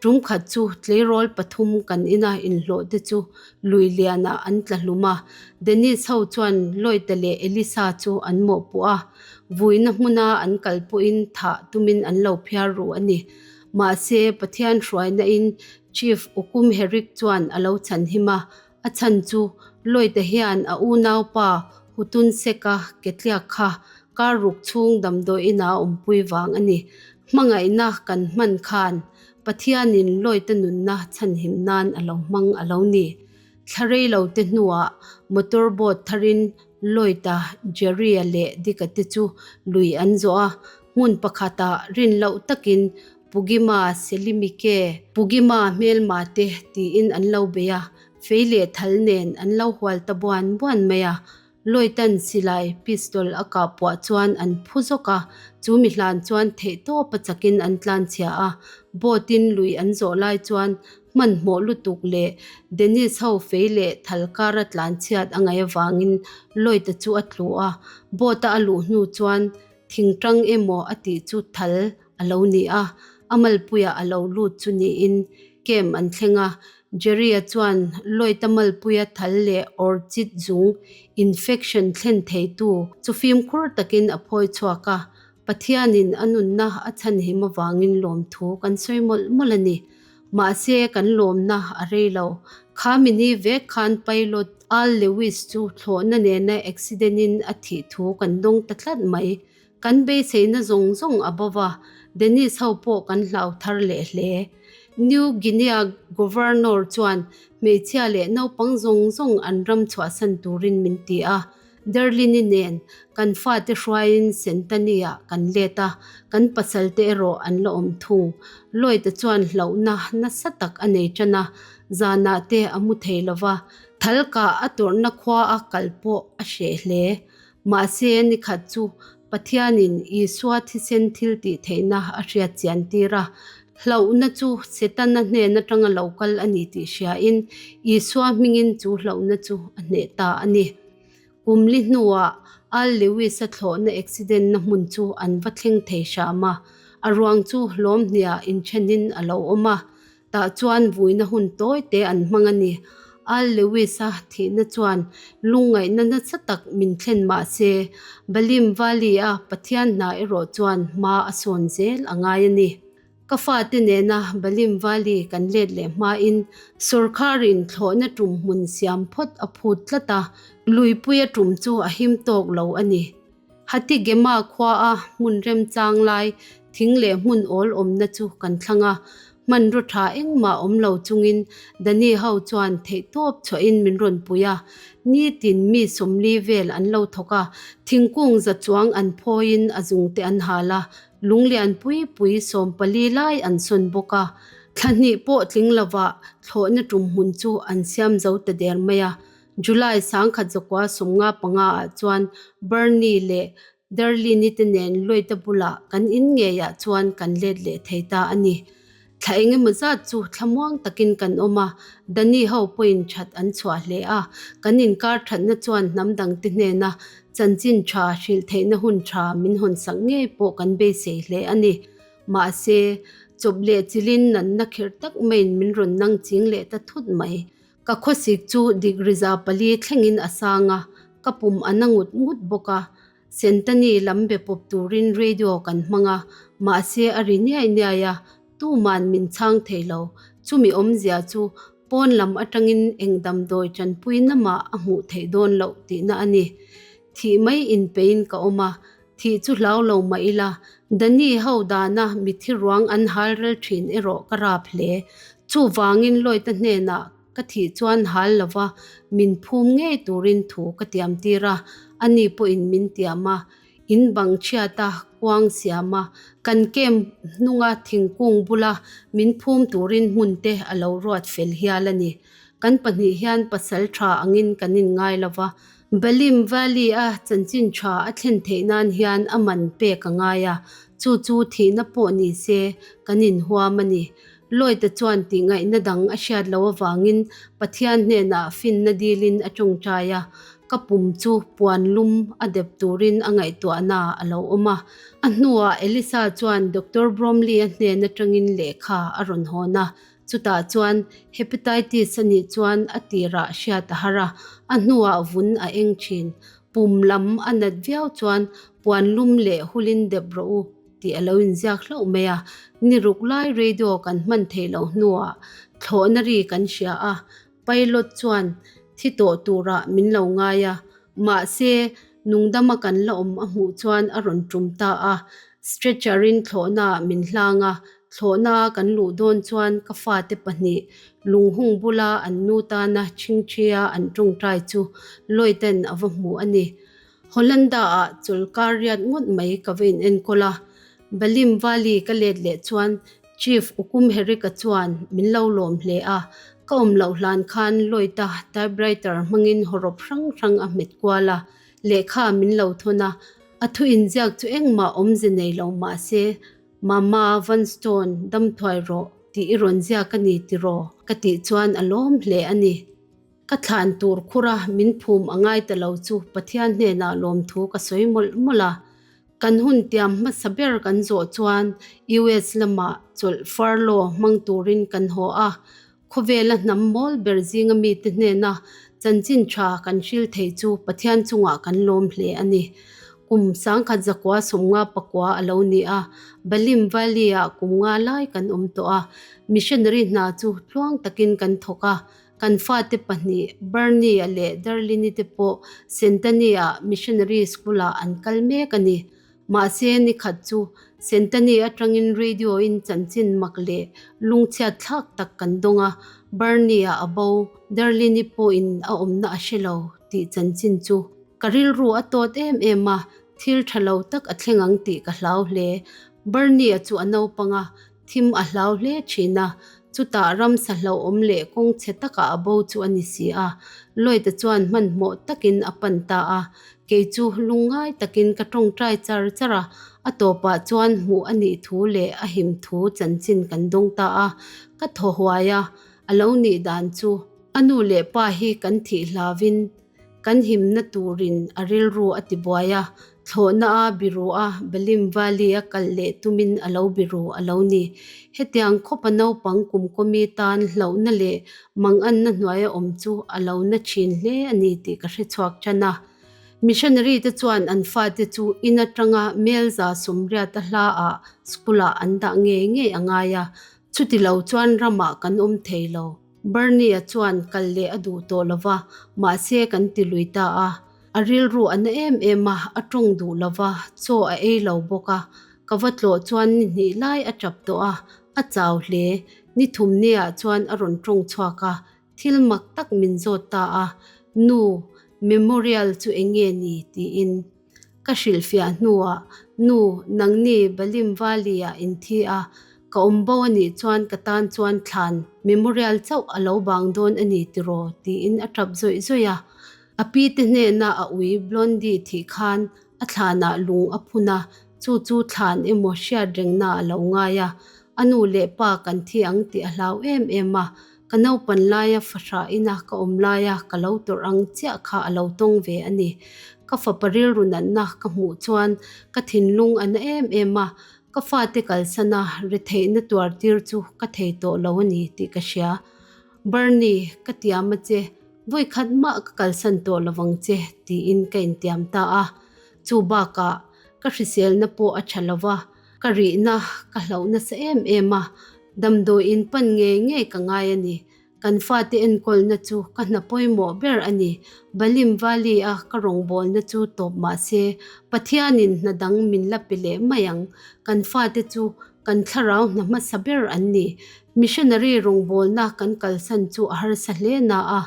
Tum khat chu tleirawl pathum kan ina inhlawh te chu lui lianah an tla hlum a. Dennis ho chuan Lloyd-a leh Elisa chu an mawhpuh a, vuina hmuna an kal pawhin thah tumin an lo phiar ru a ni. Mahse, Pathian hruainain Chief Ukum Herrick chuan a lo chhanhim a, A chhan chu Lloyd-a hian a unaupa Hutun Sek-a ketliak kha kar ruk chhung damdawi inah a awmpui vang a ni. Hmangaihna kan hman khan Pathianin Lloyd-a nunna chhanhim nan a lo hmang a lo ni. Thla rei lo te hnuah motor boat tharin Lloyd-a, Jerry-a leh Dick-a te chu lui an zawh a, hmun pakhatah rin loh takin Pugima Selimike, Pugima hmelma te tiin an lo bei a, fei leh thal nen an lo hual ta buan buan mai a. Lloyd-a'n silai, pistol, a kah puah chuan an phu zawk a, chu mi hlan chuan theihtawp a chakin an tlanchhia a. Boat-in lui an zawh lai chuan hmanhmawh lutuk leh Dennis ho fei leh thal kara tlanchhiat a ngaih avangin Lloyd-a chu a tlu a, boat-a a luh hnu chuan thingtang emaw a tih chu thal a lo ni a, a malpuiah a lo lut chu niin camp an thleng a. Jerry-a chuan Lloyd-a malpuia thal leh orchid zung infection thlen theitu chu fimkhur takin a phawi chhuak a, Pathianin a nunna a chhanhim avangin lawmthu kan sawi mawlh mawlh a ni. Mahse, kan lawmna a rei lo. Kha mini vek khan pilot Al Lewis chu thlawhna nena accident-in a thih thu kan dawng ta tlat mai. Kan beiseina zawng zawng a bo va, Dennis ho pawh kan hlau thar leh hle. New Guinea Governor chuan hmeichhia leh naupang zawng zawng an ram chhuahsan turin min ti a. Derlini nen kan fate hruaiin Sentani-ah kan let a, kan pasalte erawh an la awm thung. Lloyd-a chuan hlauhna nasa tak a nei tan a, zanah te a mu thei lo va, thalkah a tawrhna khua a kal pawh a hreh hle. Mahse, nikhat chu Pathianin Isua thisen thil tih theihna a hriat chian tir a, hlauhna chu Setana hnen atanga lo kal a ni tih hriain Isua hmingin chu hlauhna chu a hneh ta a ni. Kum li hnuah Al Lewis-a thlawhna accident na hmun chu an va thleng thei hram a, a ruang chu hlawm hniah inthenin a lo awm a. Tah chuan vuina hun tawi te an hmang a ni. Al Lewis-a thihna chuan lungngaihna nasa tak min thlen mah se, Balim Valley-a Pathian hna erawh chuan hma a sawn zel a ngai a ni. Ka fate nena Balim Valley kan let leh hmain sawrkharin thlawhna tum hmun siam phawt a phut tlat a, luipuia tum chu a him tawk lo a ni. Hatigema khuaa hmun remchang lai thing leh hmun awl awmna chu kan thlang a, hmanraw tha engmah awm lo chungin Dani ho chuan theihtawp chhuahin min rawn pui a, nitin mi 40 vel an lo thawk a, thingkung za chuang an phawiin a zungte an hal a, Lunglian pui pui 14 lai an sawn bawk a, thla hnih pawh tling lovah thlawhna tum hmun chu an siam zo ta der mai a. July 1995 ah chuan Bernie leh Darlene-i te nen Lloyd-a bulah kan in ngeiah chuan kan let leh thei ta a ni. Thla eng emaw zat chu thlamuang takin kan awm a, Danny ho pawhin that an chhuah hle a, kan inkar thatna chuan hnam dangte hnena chanchin tha hrilh theihna hun tha min hawnsak ngei pawh kan beisei hle a ni. Mahse, chawp leh chilin natna khirh tak maiin min rawn nang ching leh ta thut mai. Ka khawsik chu degree 4 thlengin a sang a, ka pum a na ngut ngut bawk a. Sentani lam be pawp turin radio kan hmang a, mahse a ri niai niai a, tuman min chhang thei lo. Chumi awmzia chu pawn lam atangin eng damdawi tanpui namah a hmuh theih dawn loh tihna a ni. Thih mai inpeiin ka awm a, thih chu hlau lo mah ila, Dani ho dana mithi ruang an hal rel thin erawh ka rap hle. Chuvangin Lloyd-a hnenah Ka thih chuan hal lova min phum ngei turin thu ka tiam tir a, ani pawhin min tiam a. In bang chhiat a, kuang siam a, kan camp hnunga thingkung bula min phum turin hmun te a lo ruat fel hial a ni. Kan pahnih hian pasal tha angin kan inngai lova, Balim Valley a chanchin tha a thlen theih nan hian a man pek a ngai a, chu chu thihna pawh ni se kan inhuam a ni. Lloyd-a chuan tihngaihna dang a hriat loh avangin Pathian hnenah finna dilin a tawngtai a, ka pum chu puan lum a dep turin a ngaihtuahna a lo awm a. A hnuah Elisa chuan Doctor Bromley-a hnen atangin lehkha a rawn hawn a, chutah chuan hepatitis a nih chuan a tirah hriat a har a, a hnuah vun a eng thin. Pum lam a nat viau chuan puan lum leh hulin dep rawh u. tih a lo inziak hlauh mai a, ni ruk lai radio kan hman theih loh hnuah thlawhna ri kan hria a, pilot chuan thi tawh turah min lo ngai a, mahse nungdama kan la awm a hmuh chuan a rawn tum ta a, stretcher-in thlawhnaah min hlang a, thlawhna kan luh dawn chuan ka fate pahnih lunghung bula an nu tana chhingchhia an tawngtai chu Lloyd-a'n a va hmu a ni. Hollanda-ah chawlhkar riat ngawt mai ka va inenkawl a, Balim Valley ka let leh chuan Chief Ukum Herika chuan min lo lawm hle a, ka awm loh hlan khan Lloyd-a typewriter hmangin hawrawp hrang hrang a hmet kual a, lehkha min lo thawn a, a thu inziak chu engmah awmze nei lo mah se, Mama Van Stone dam thuai rawh tih i rawn ziak a ni tiraw? ka tih chuan a lawm hle a ni. Ka thlan tur khura min phum a ngai ta lo chu Pathian hnenah lawmthu ka sawi mawlh mawlh a. Kan hun tiam hmasa ber kan zawh chuan US lamah chawlh furlough hmang turin kan haw a. Khawvela hnam mawl ber zinga mite hnena chanchin tha kan hril thei chu Pathian chungah kan lawm hle a ni. Kum 1959 a lo ni a, Balim Valley-ah kum nga lai kan awm tawh a. Missionary hna chu tluang takin kan thawk a. Kan fate pahnih, Bernie-a leh Darlene-i te pawh Sentani-ah missionary school-ah an kal mek a ni. Mahse, ni khat chu Sentani atangin radio-in chanchin mak leh lungchhiat thlak tak kan dawng a, Bernie-a a bo, Darlene-i pawhin a awmna a hre lo tih chanchin chu ka rilru a tawt em em a, thil tha lo tak a thleng ang tih ka hlau hle. Bernie-a chu a naupang a, Thim a hlau hle thin a, chutah ramsa hlauhawm leh kawng chhe takah a bo chu a ni si a. Lloyd-a chuan hmanhmawh takin a pan ta a, kei chu lungngai takin ka tawngtai char char a, a tawpah chuan hmuh a nih thu leh a him thu chanchin kan dawng ta a, ka thaw huai a, a lo nih dan chu a nu leh pa hi kan thih hlauvin Kan himna turin a rilru a tibuai a, thlawhna a biru a, Balim Valley a kal leh tumin a lo biru a lo ni. Hetiang khawpa naupang kumkawmi tan hlauhna leh manganna hnuaia awm chu a lo na thin hle a ni tih ka hrechhuak tan a. Missionary te chuan an fate chu in atanga mel 180 a hla ah school ah an dah ngei ngei a ngai a, chuti lo chuan ramah kan awm thei lo. Bernie-a chuan kal leh a duh tawh lo va, mahse kan ti lui ta a. A rilru a na em em a, a tawng duh lo va, chaw a ei lo bawk a. Ka va tlawh chuan ni hnih lai a tap tawh a, a chau hle. Ni thum niah chuan a rawn tawng chhuak a, thil mak tak min zawt ta a, Nu, memorial chu eng nge ni? tiin. Ka hrilhfiah hnuah, Nu, nangni Balim Valley-ah in thi a, ka awm bo a nih chuan ka tan chuan thlan memorial chauh a lo bang dawn a ni tiraw? tiin a tap zawih zawih a. A pi te hnena a ui Blondie thih khan a thlanah lung a phun a, chu chu thlan emaw hriat rengna a lo ngai a. A nu leh pa kan thi ang tih a hlau em em a, Ka naupan laia fahrah ina ka awm laia ka lo tawrh ang chiah kha a lo tawng ve a ni. Ka fapa rilru natna ka hmuh chuan ka thinlung a na em em a, ka fate kalsana retheihna tuar tir chu ka thei tawh lo a ni tih ka hria. Bernie, ka tiam a che, vawikhat mah ka kalsan tawh lovang che tiin ka intiam ta a. Chu bakah ka hriselna pawh a tha lova, Ka rihna ka hlauh nasa em em a, damdawi in pan ngei ngei ka ngai a ni. Kan fate enkawlna chu ka hna pawimawh ber a ni. Balim Valley a ka rawngbawlna chu tawp mah se, Pathianin hna dang min la pe leh mai ang. Kan fate chu kan thlarau hna hmasa ber an ni. Missionary rawngbawlna kan kalsan chu a harsa hle na a,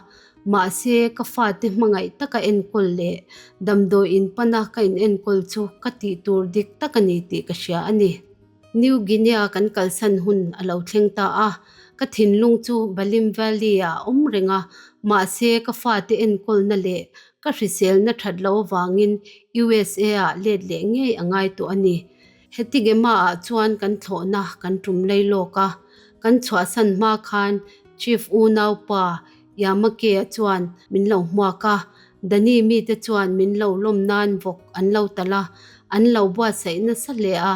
Mahse, ka fate hmangaih taka enkawl leh damdawi in pana ka in enkawl chu ka tih tur dik tak a ni tih ka hria a ni. New Guinea kan kalsan hun a lo thleng ta a, ka thinlung chu Balim Valley-ah a awm reng a, mahse ka fate enkawlna leh ka hriselna that loh avangin USA-ah let leh ngei a ngai tawh a ni. Heti Gemma-ah chuan kan thlawhna kan tum lei lawk a, kan chhuahsan hma khan Chief unaupa Yamake-a chuan min lo hmuak a, Dani mite chuan min lo lawm nan vawk an lo talh a, an lo buatsaih nasa hle a,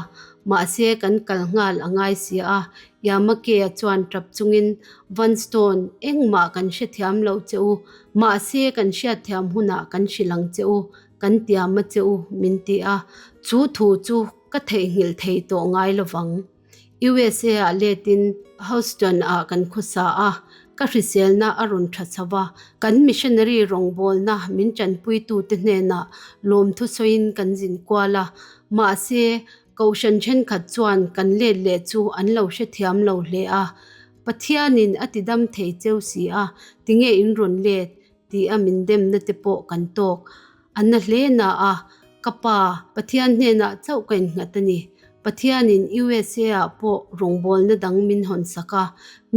mahse kan kal nghal a ngai si a, Yamake-a chuan tap chungin Vanstone, engmah kan hrethiam lo che u, mahse kan hriatthiam hunah kan hrilh ang che u, Kan tiam a che u, min ti a, chu thu chu ka theihnghilh thei tawh ngai lovang. USA ah letin Houston ah kan khawsa a, ka hriselna a rawn tha chho a, kan missionary rawngbawlna min tanpuitute hnenah lawmthu sawiin kan zin kual a, mahse, kohhran thenkhat chuan kan let leh chu an lo hrethiam lo hle a, Pathianin a tidam thei cheu si a, tinge in rawn let? Ti a min demna te pawh kan tawk. A na hle na a, ka pa, Pathian hnenah chauh ka innghat a ni. Pathianin USA ah pawh rawngbawlna dang min hawn sak a,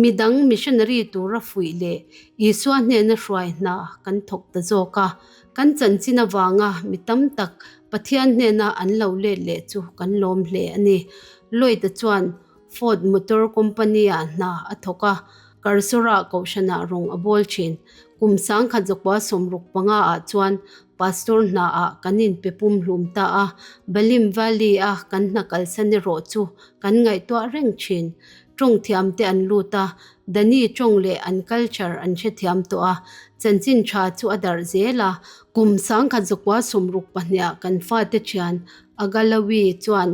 midang missionary tura fuih leh Isua hnena hruai hna kan thawk ta zawk a. Kan chanchin avanga mi tam tak Pathian hnena an lo let leh chu kan lawm hle a ni. Lloyd-a chuan Ford Motor Company-ah hna a thawk a, Karsora Kohhranah rawng a bawl thin. Kum 1965 ah chuan Pastor hnaah kan inpe pumhlum ta a, Balim Valley-a kan hna kalsan erawh chu kan ngaihtuah reng thin. Tawng thiamte an lut a, Dani tawng leh an culture an hrethiam tawh a, chanchin tha chu a darh zel a. Kum 1962 kan fate thian Agalawi chuan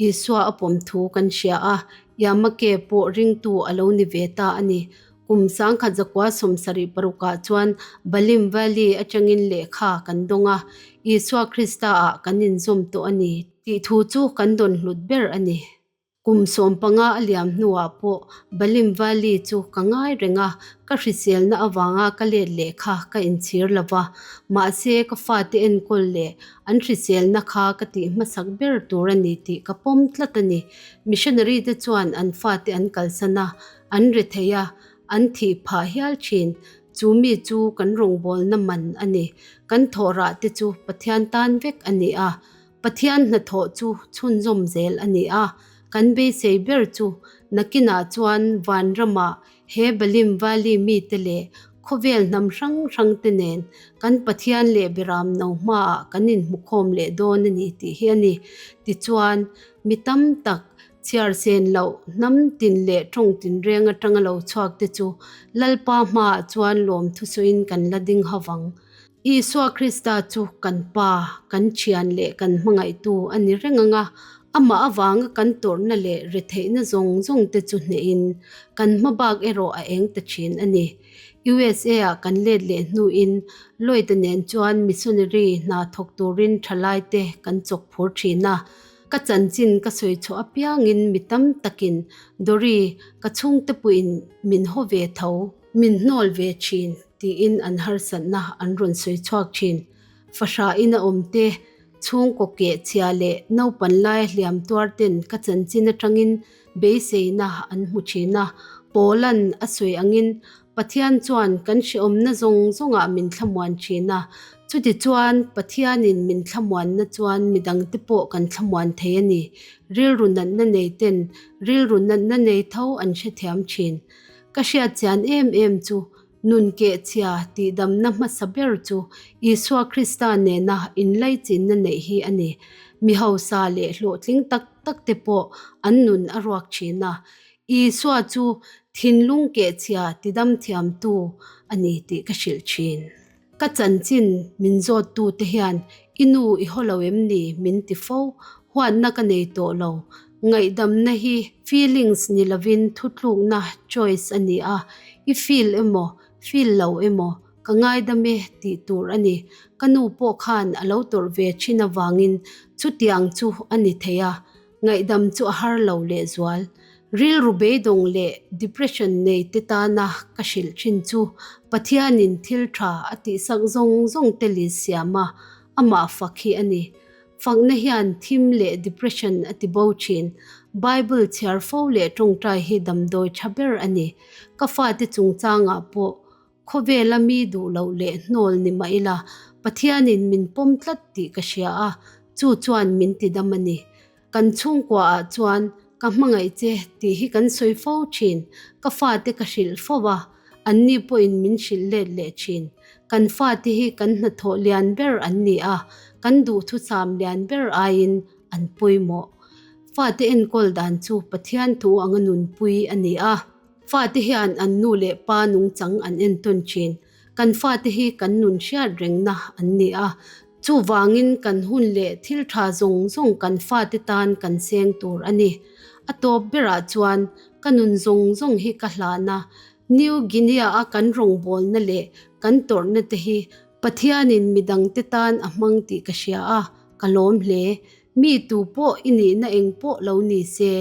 Isua a pawm thu kan hria a, Yamake pawh ringtu a lo ni ve ta a ni. Kum 1976 ah chuan Balim Valley atangin lehkha kan dawng a, Isua Krista ah kan inzawm tawh a ni tih thu chu kan dawn hlut ber a ni. Kum 15 a liam hnuah pawh Balim Valley chu ka ngai reng a, ka hriselna avanga ka let lehkha ka inchhir lo va, mahse ka fate enkawl leh An hriselna kha ka tih hmasak ber tur a ni tih ka pawm tlat a ni. Missionary te chuan an fate an kalsan a, an rethei a, an thih phah hial thin. Chu mi chu kan rawngbawlna man a ni. Kan thawhrah te chu Pathian tan vek a ni a, Pathian hnathawh chu chhunzawm zel a ni a. Kan beisei ber chu nakinah chuan vanramah He Balim Valley mite leh khawvel hnam hrang hrang te nen kan Pathian leh Beram no hmaah kan inhmukhawm leh dawn a ni tih hi a ni. Tichuan, mi tam tak, chhiar sen loh, hnam tin leh tawng tinreng atanga lo chhuak te chu Lalpa hmaah chuan lawmthu sawiin kan la ding ho vang. Isua Krista chu kan Pa, kan Thian leh kan Hmangaihtu a ni reng ang a, amah avanga kan tawrhna leh retheihna zawng zawng te chu hnehin kan hmabak erawh a eng ta thin a ni. USA-ah kan let leh hnuin Lloyd-a nen chuan missionary hna thawk turin thalaite kan chawk phur thin a. Ka chanchin ka sawi chhuah apiangin mi tam takin Dory, ka chhungte puiin min haw ve tho, min hnawl ve thin tiin an harsatna an rawn sawi chhuak thin. Fahrah ina awm te, chhungkaw keh chhia leh naupan laia hliam tuar ten ka chanchin atangin beiseina an hmu thin a. Paula'n a sawi angin Pathian chuan kan hrehawmna zawng zawngah min thlamuan thin a, chutichuan Pathianin min thlamuanna chuan midangte pawh kan thlamuan thei a ni. Rilru natna nei ten rilru natna nei tho an hrethiam thin. Ka hriatchian em em chu nun kehchhia tihdamna hmasa ber chu Isua Krista nena inlaichinna neih hi a ni. Mi hausa leh hlawhtling tak takte pawh an nun a ruak thin a, Isua chu thinlung kehchhia tidam thiamtu a ni tih ka hrilh thin. Ka chanchin min zawttute hian i nu i haw lo em ni min ti fo, huatna ka nei tawh lo. Ngaihdamna hi feelings ni lovin thutlukna, choice, a ni a, i feel emaw feel lo emaw ka ngaidam e tih tur a ni. Ka nu pawh khan a lo tawrh ve thin avangin chutiang chu a ni thei a. Ngaihdam chu a har lo lehzual. Rilru beidawng leh depression nei te tana ka hrilh thin chu Pathianin thil tha a tihsak zawng zawng te list siam a, amah fak hi a ni. Fakna hian thim leh depression a ti bo thin. Bible chhiar fo leh tawngtai hi damdawi tha ber a ni. Ka fate chungchangah pawh Khawvela mi duh loh leh hnawl ni mah ila, Pathianin min pawm tlat tih ka hria a, chu chuan min ti dam a ni. Kan chhungkuaah chuan ka hmangaih che tih hi kan sawi fo thin, ka fate ka hrilh fo a, anni pawhin min hrilh let leh thin. Kan fate hi kan hnathawh lian ber an ni a, kan duhthusam lian ber aiin an pawimawh. Fate enkawl dan chu Pathian thu anga nunpui a ni a. Fate hian an nu leh pa nungchang an entawn thin. Kan fate hi kan nun hriat rengna an ni a, chuvangin kan hun leh thil tha zawng zawng kan fate tan kan seng tur a ni. A tawp berah chuan ka nun zawng zawng hi ka hlan a, New Guinea-a kan rawngbawlna leh kan tawrhna te hi Pathianin midangte tan a hmang tih ka hria a, ka lawm hle. Mi tu pawh i nihna eng pawh lo ni se,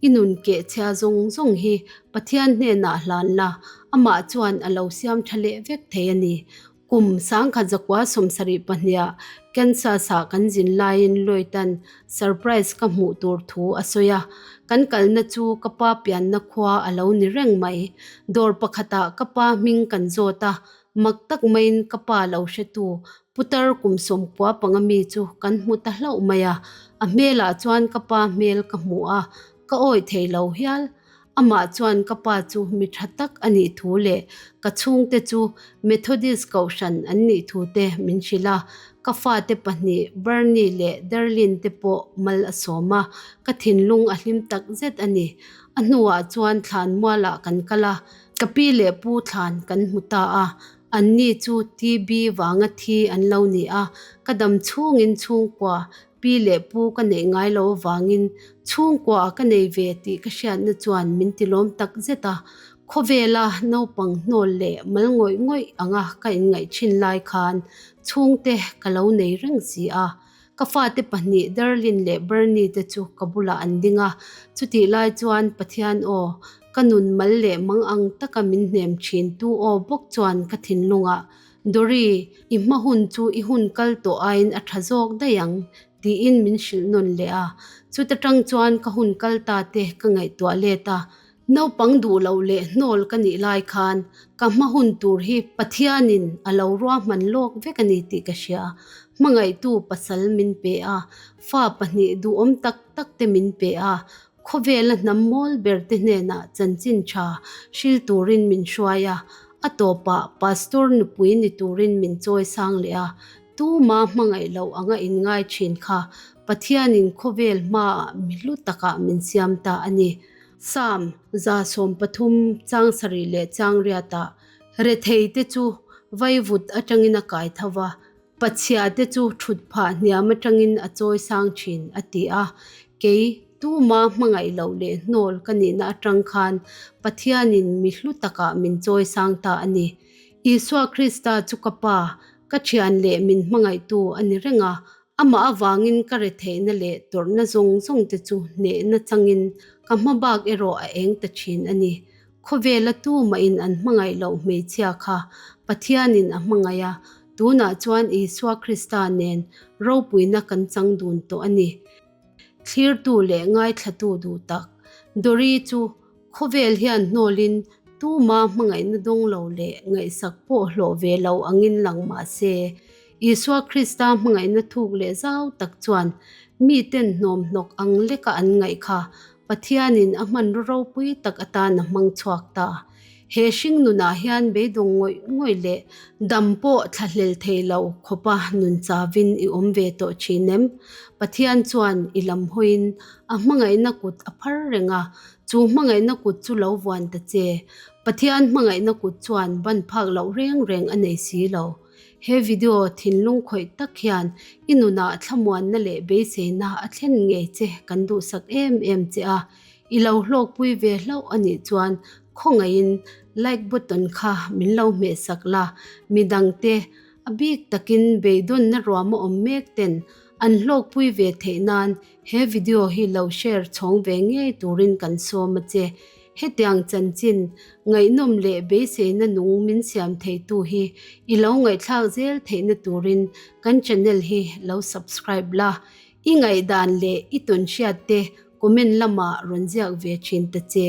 I nun keh chhia zawng zawng hi Pathian hnenah hlan la, amah chuan a lo siam tha leh vek thei a ni. Kum 1972ah Kansas-ah kan zin laiin Lloyd-a'n surprise ka hmuh tur thu a sawi a. Kan kalna chu ka pa pianna khua a lo ni reng mai. Dawr pakhatah ka pa hming kan zawt a, mak tak maiin ka pa lo hretu Putar kum 90 panga mi chu kan hmu ta hlauh mai a, a hmelah chuan ka pa hmel ka hmu a, ka awih thei lo hial. Amah chuan ka pa chu mi tha tak a nih thu leh ka chhungte chu Methodist kohhran an nih thu te min hrilh a, ka fate pahnih Bernie leh Darlene te pawh mal a sawm a, ka thinlung a hlim tak zet a ni. A hnuah chuan thlan mualah kan kal a, ka pi leh pu thlan kan hmu ta a. Anni chu TB vanga thi an lo ni a, ka dam chhungin chhungkua pi leh pu ka neih ngai lo avangin chhungkua ka nei ve tih ka hriatna chuan min tilawm tak zet a. Khawvela naupang hnawl leh mal ngawih ngawih anga ka inngaih thin lai khan chhungte ka lo nei reng si a. Ka fate pahnih Darlene leh Bernie te chu ka bulah an ding a, chutih lai chuan Pathian aw, ka nun mal leh mang ang taka min hnem thin tu aw bawk chuan ka thinlungah, Dory, i hma hun chu i hun kal tawh aiin a tha zawk daih ang, tiin min hrilh nawn leh a. Chuta tang chuan ka hun kal ta te ka ngaihtuah let a, Naupang duh loh leh hnawl ka nih lai khan ka hma hun tur hi Pathianin a lo ruahman lawk vek a ni tih ka hria. Hmangaihtu pasal min pe a, fa pahnih duhawm tak tak te min pe a, khawvela hnam mawl ber te hnenah chanchin tha hril turin min hruai a, a tawpah pastor nupui ni turin min chawi sang leh a, tuma hmangaih loh anga inngai thin kha Pathianin khawvel hmaah mi hlu takah min siam ta a ni. Psalm 113 chang sarih leh chang riatah, Retheite chu vaivut atangin a kai tho va, pachhia te chu thut phah hniam atangin a chawi sang thin, a ti a. Kei, tuma hmangaih loh leh hnawl ka nihna atang khan Pathianin mi hlu takah min chawi sang ta a ni. Isua Krista chu ka Pa, ka thian leh min hmangaihtu a ni reng a, Amah avangin ka retheihna leh tawrhna zawng zawng te chu hnehna changin ka hma bak erawh a eng ta thin a ni. Khawvela tumahin an hmangaih loh hmeichhia kha Pathianin a hmangaih a, tunah chuan Isua Krista nen ropuina kan chang dun tawh a ni. Thlirtu leh ngaithlatu duh tak Dori chu Khawvel hian hnawlin tuma hmangaihna dawng lo leh ngaihsak pawh hlawh ve lo angin lang mah se, Isua Krista hmangaihna thuk leh zau tak chuan miten hnawmhnawk ang leka an ngaih kha Pathianin a hmanraw ropui tak atan a hmang chhuak ta. He hring nunah hian beidawng ngawih ngawih leh dam pawh thlahlel thei lo khawpa nun chavin i awm ve tawh thin em? Pathian chuan i lam hawiin a hmangaihna kut a phar reng a, chu hmangaihna kut chu lo vuan ta che. Pathian hmangaihna kut chuan ban phak loh reng reng a nei si lo. He video thinlung khawih tak hian i nunah thlamuanna leh beiseina a thlen ngei che kan duhsak em em che a. I lo hlawkpui ve hlauh a nih chuan khawngaihin like button kha min lo hmehsak la, midangte a bik takin beidawnna ruam a awm mek ten an hlawkpui ve theih nan he video hi lo share chhawng ve ngei turin kan sawm a che. Hetiang chanchin ngaihnawm leh beiseina nung min siam theitu hi i lo ngaihthlak zel theihna turin kan channel hi lo subscribe la, I ngaihdan leh i tawnhriat te comment lamah rawn ziak ve thin ta che.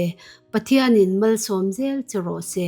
Pathianin malsawm zel che rawh se.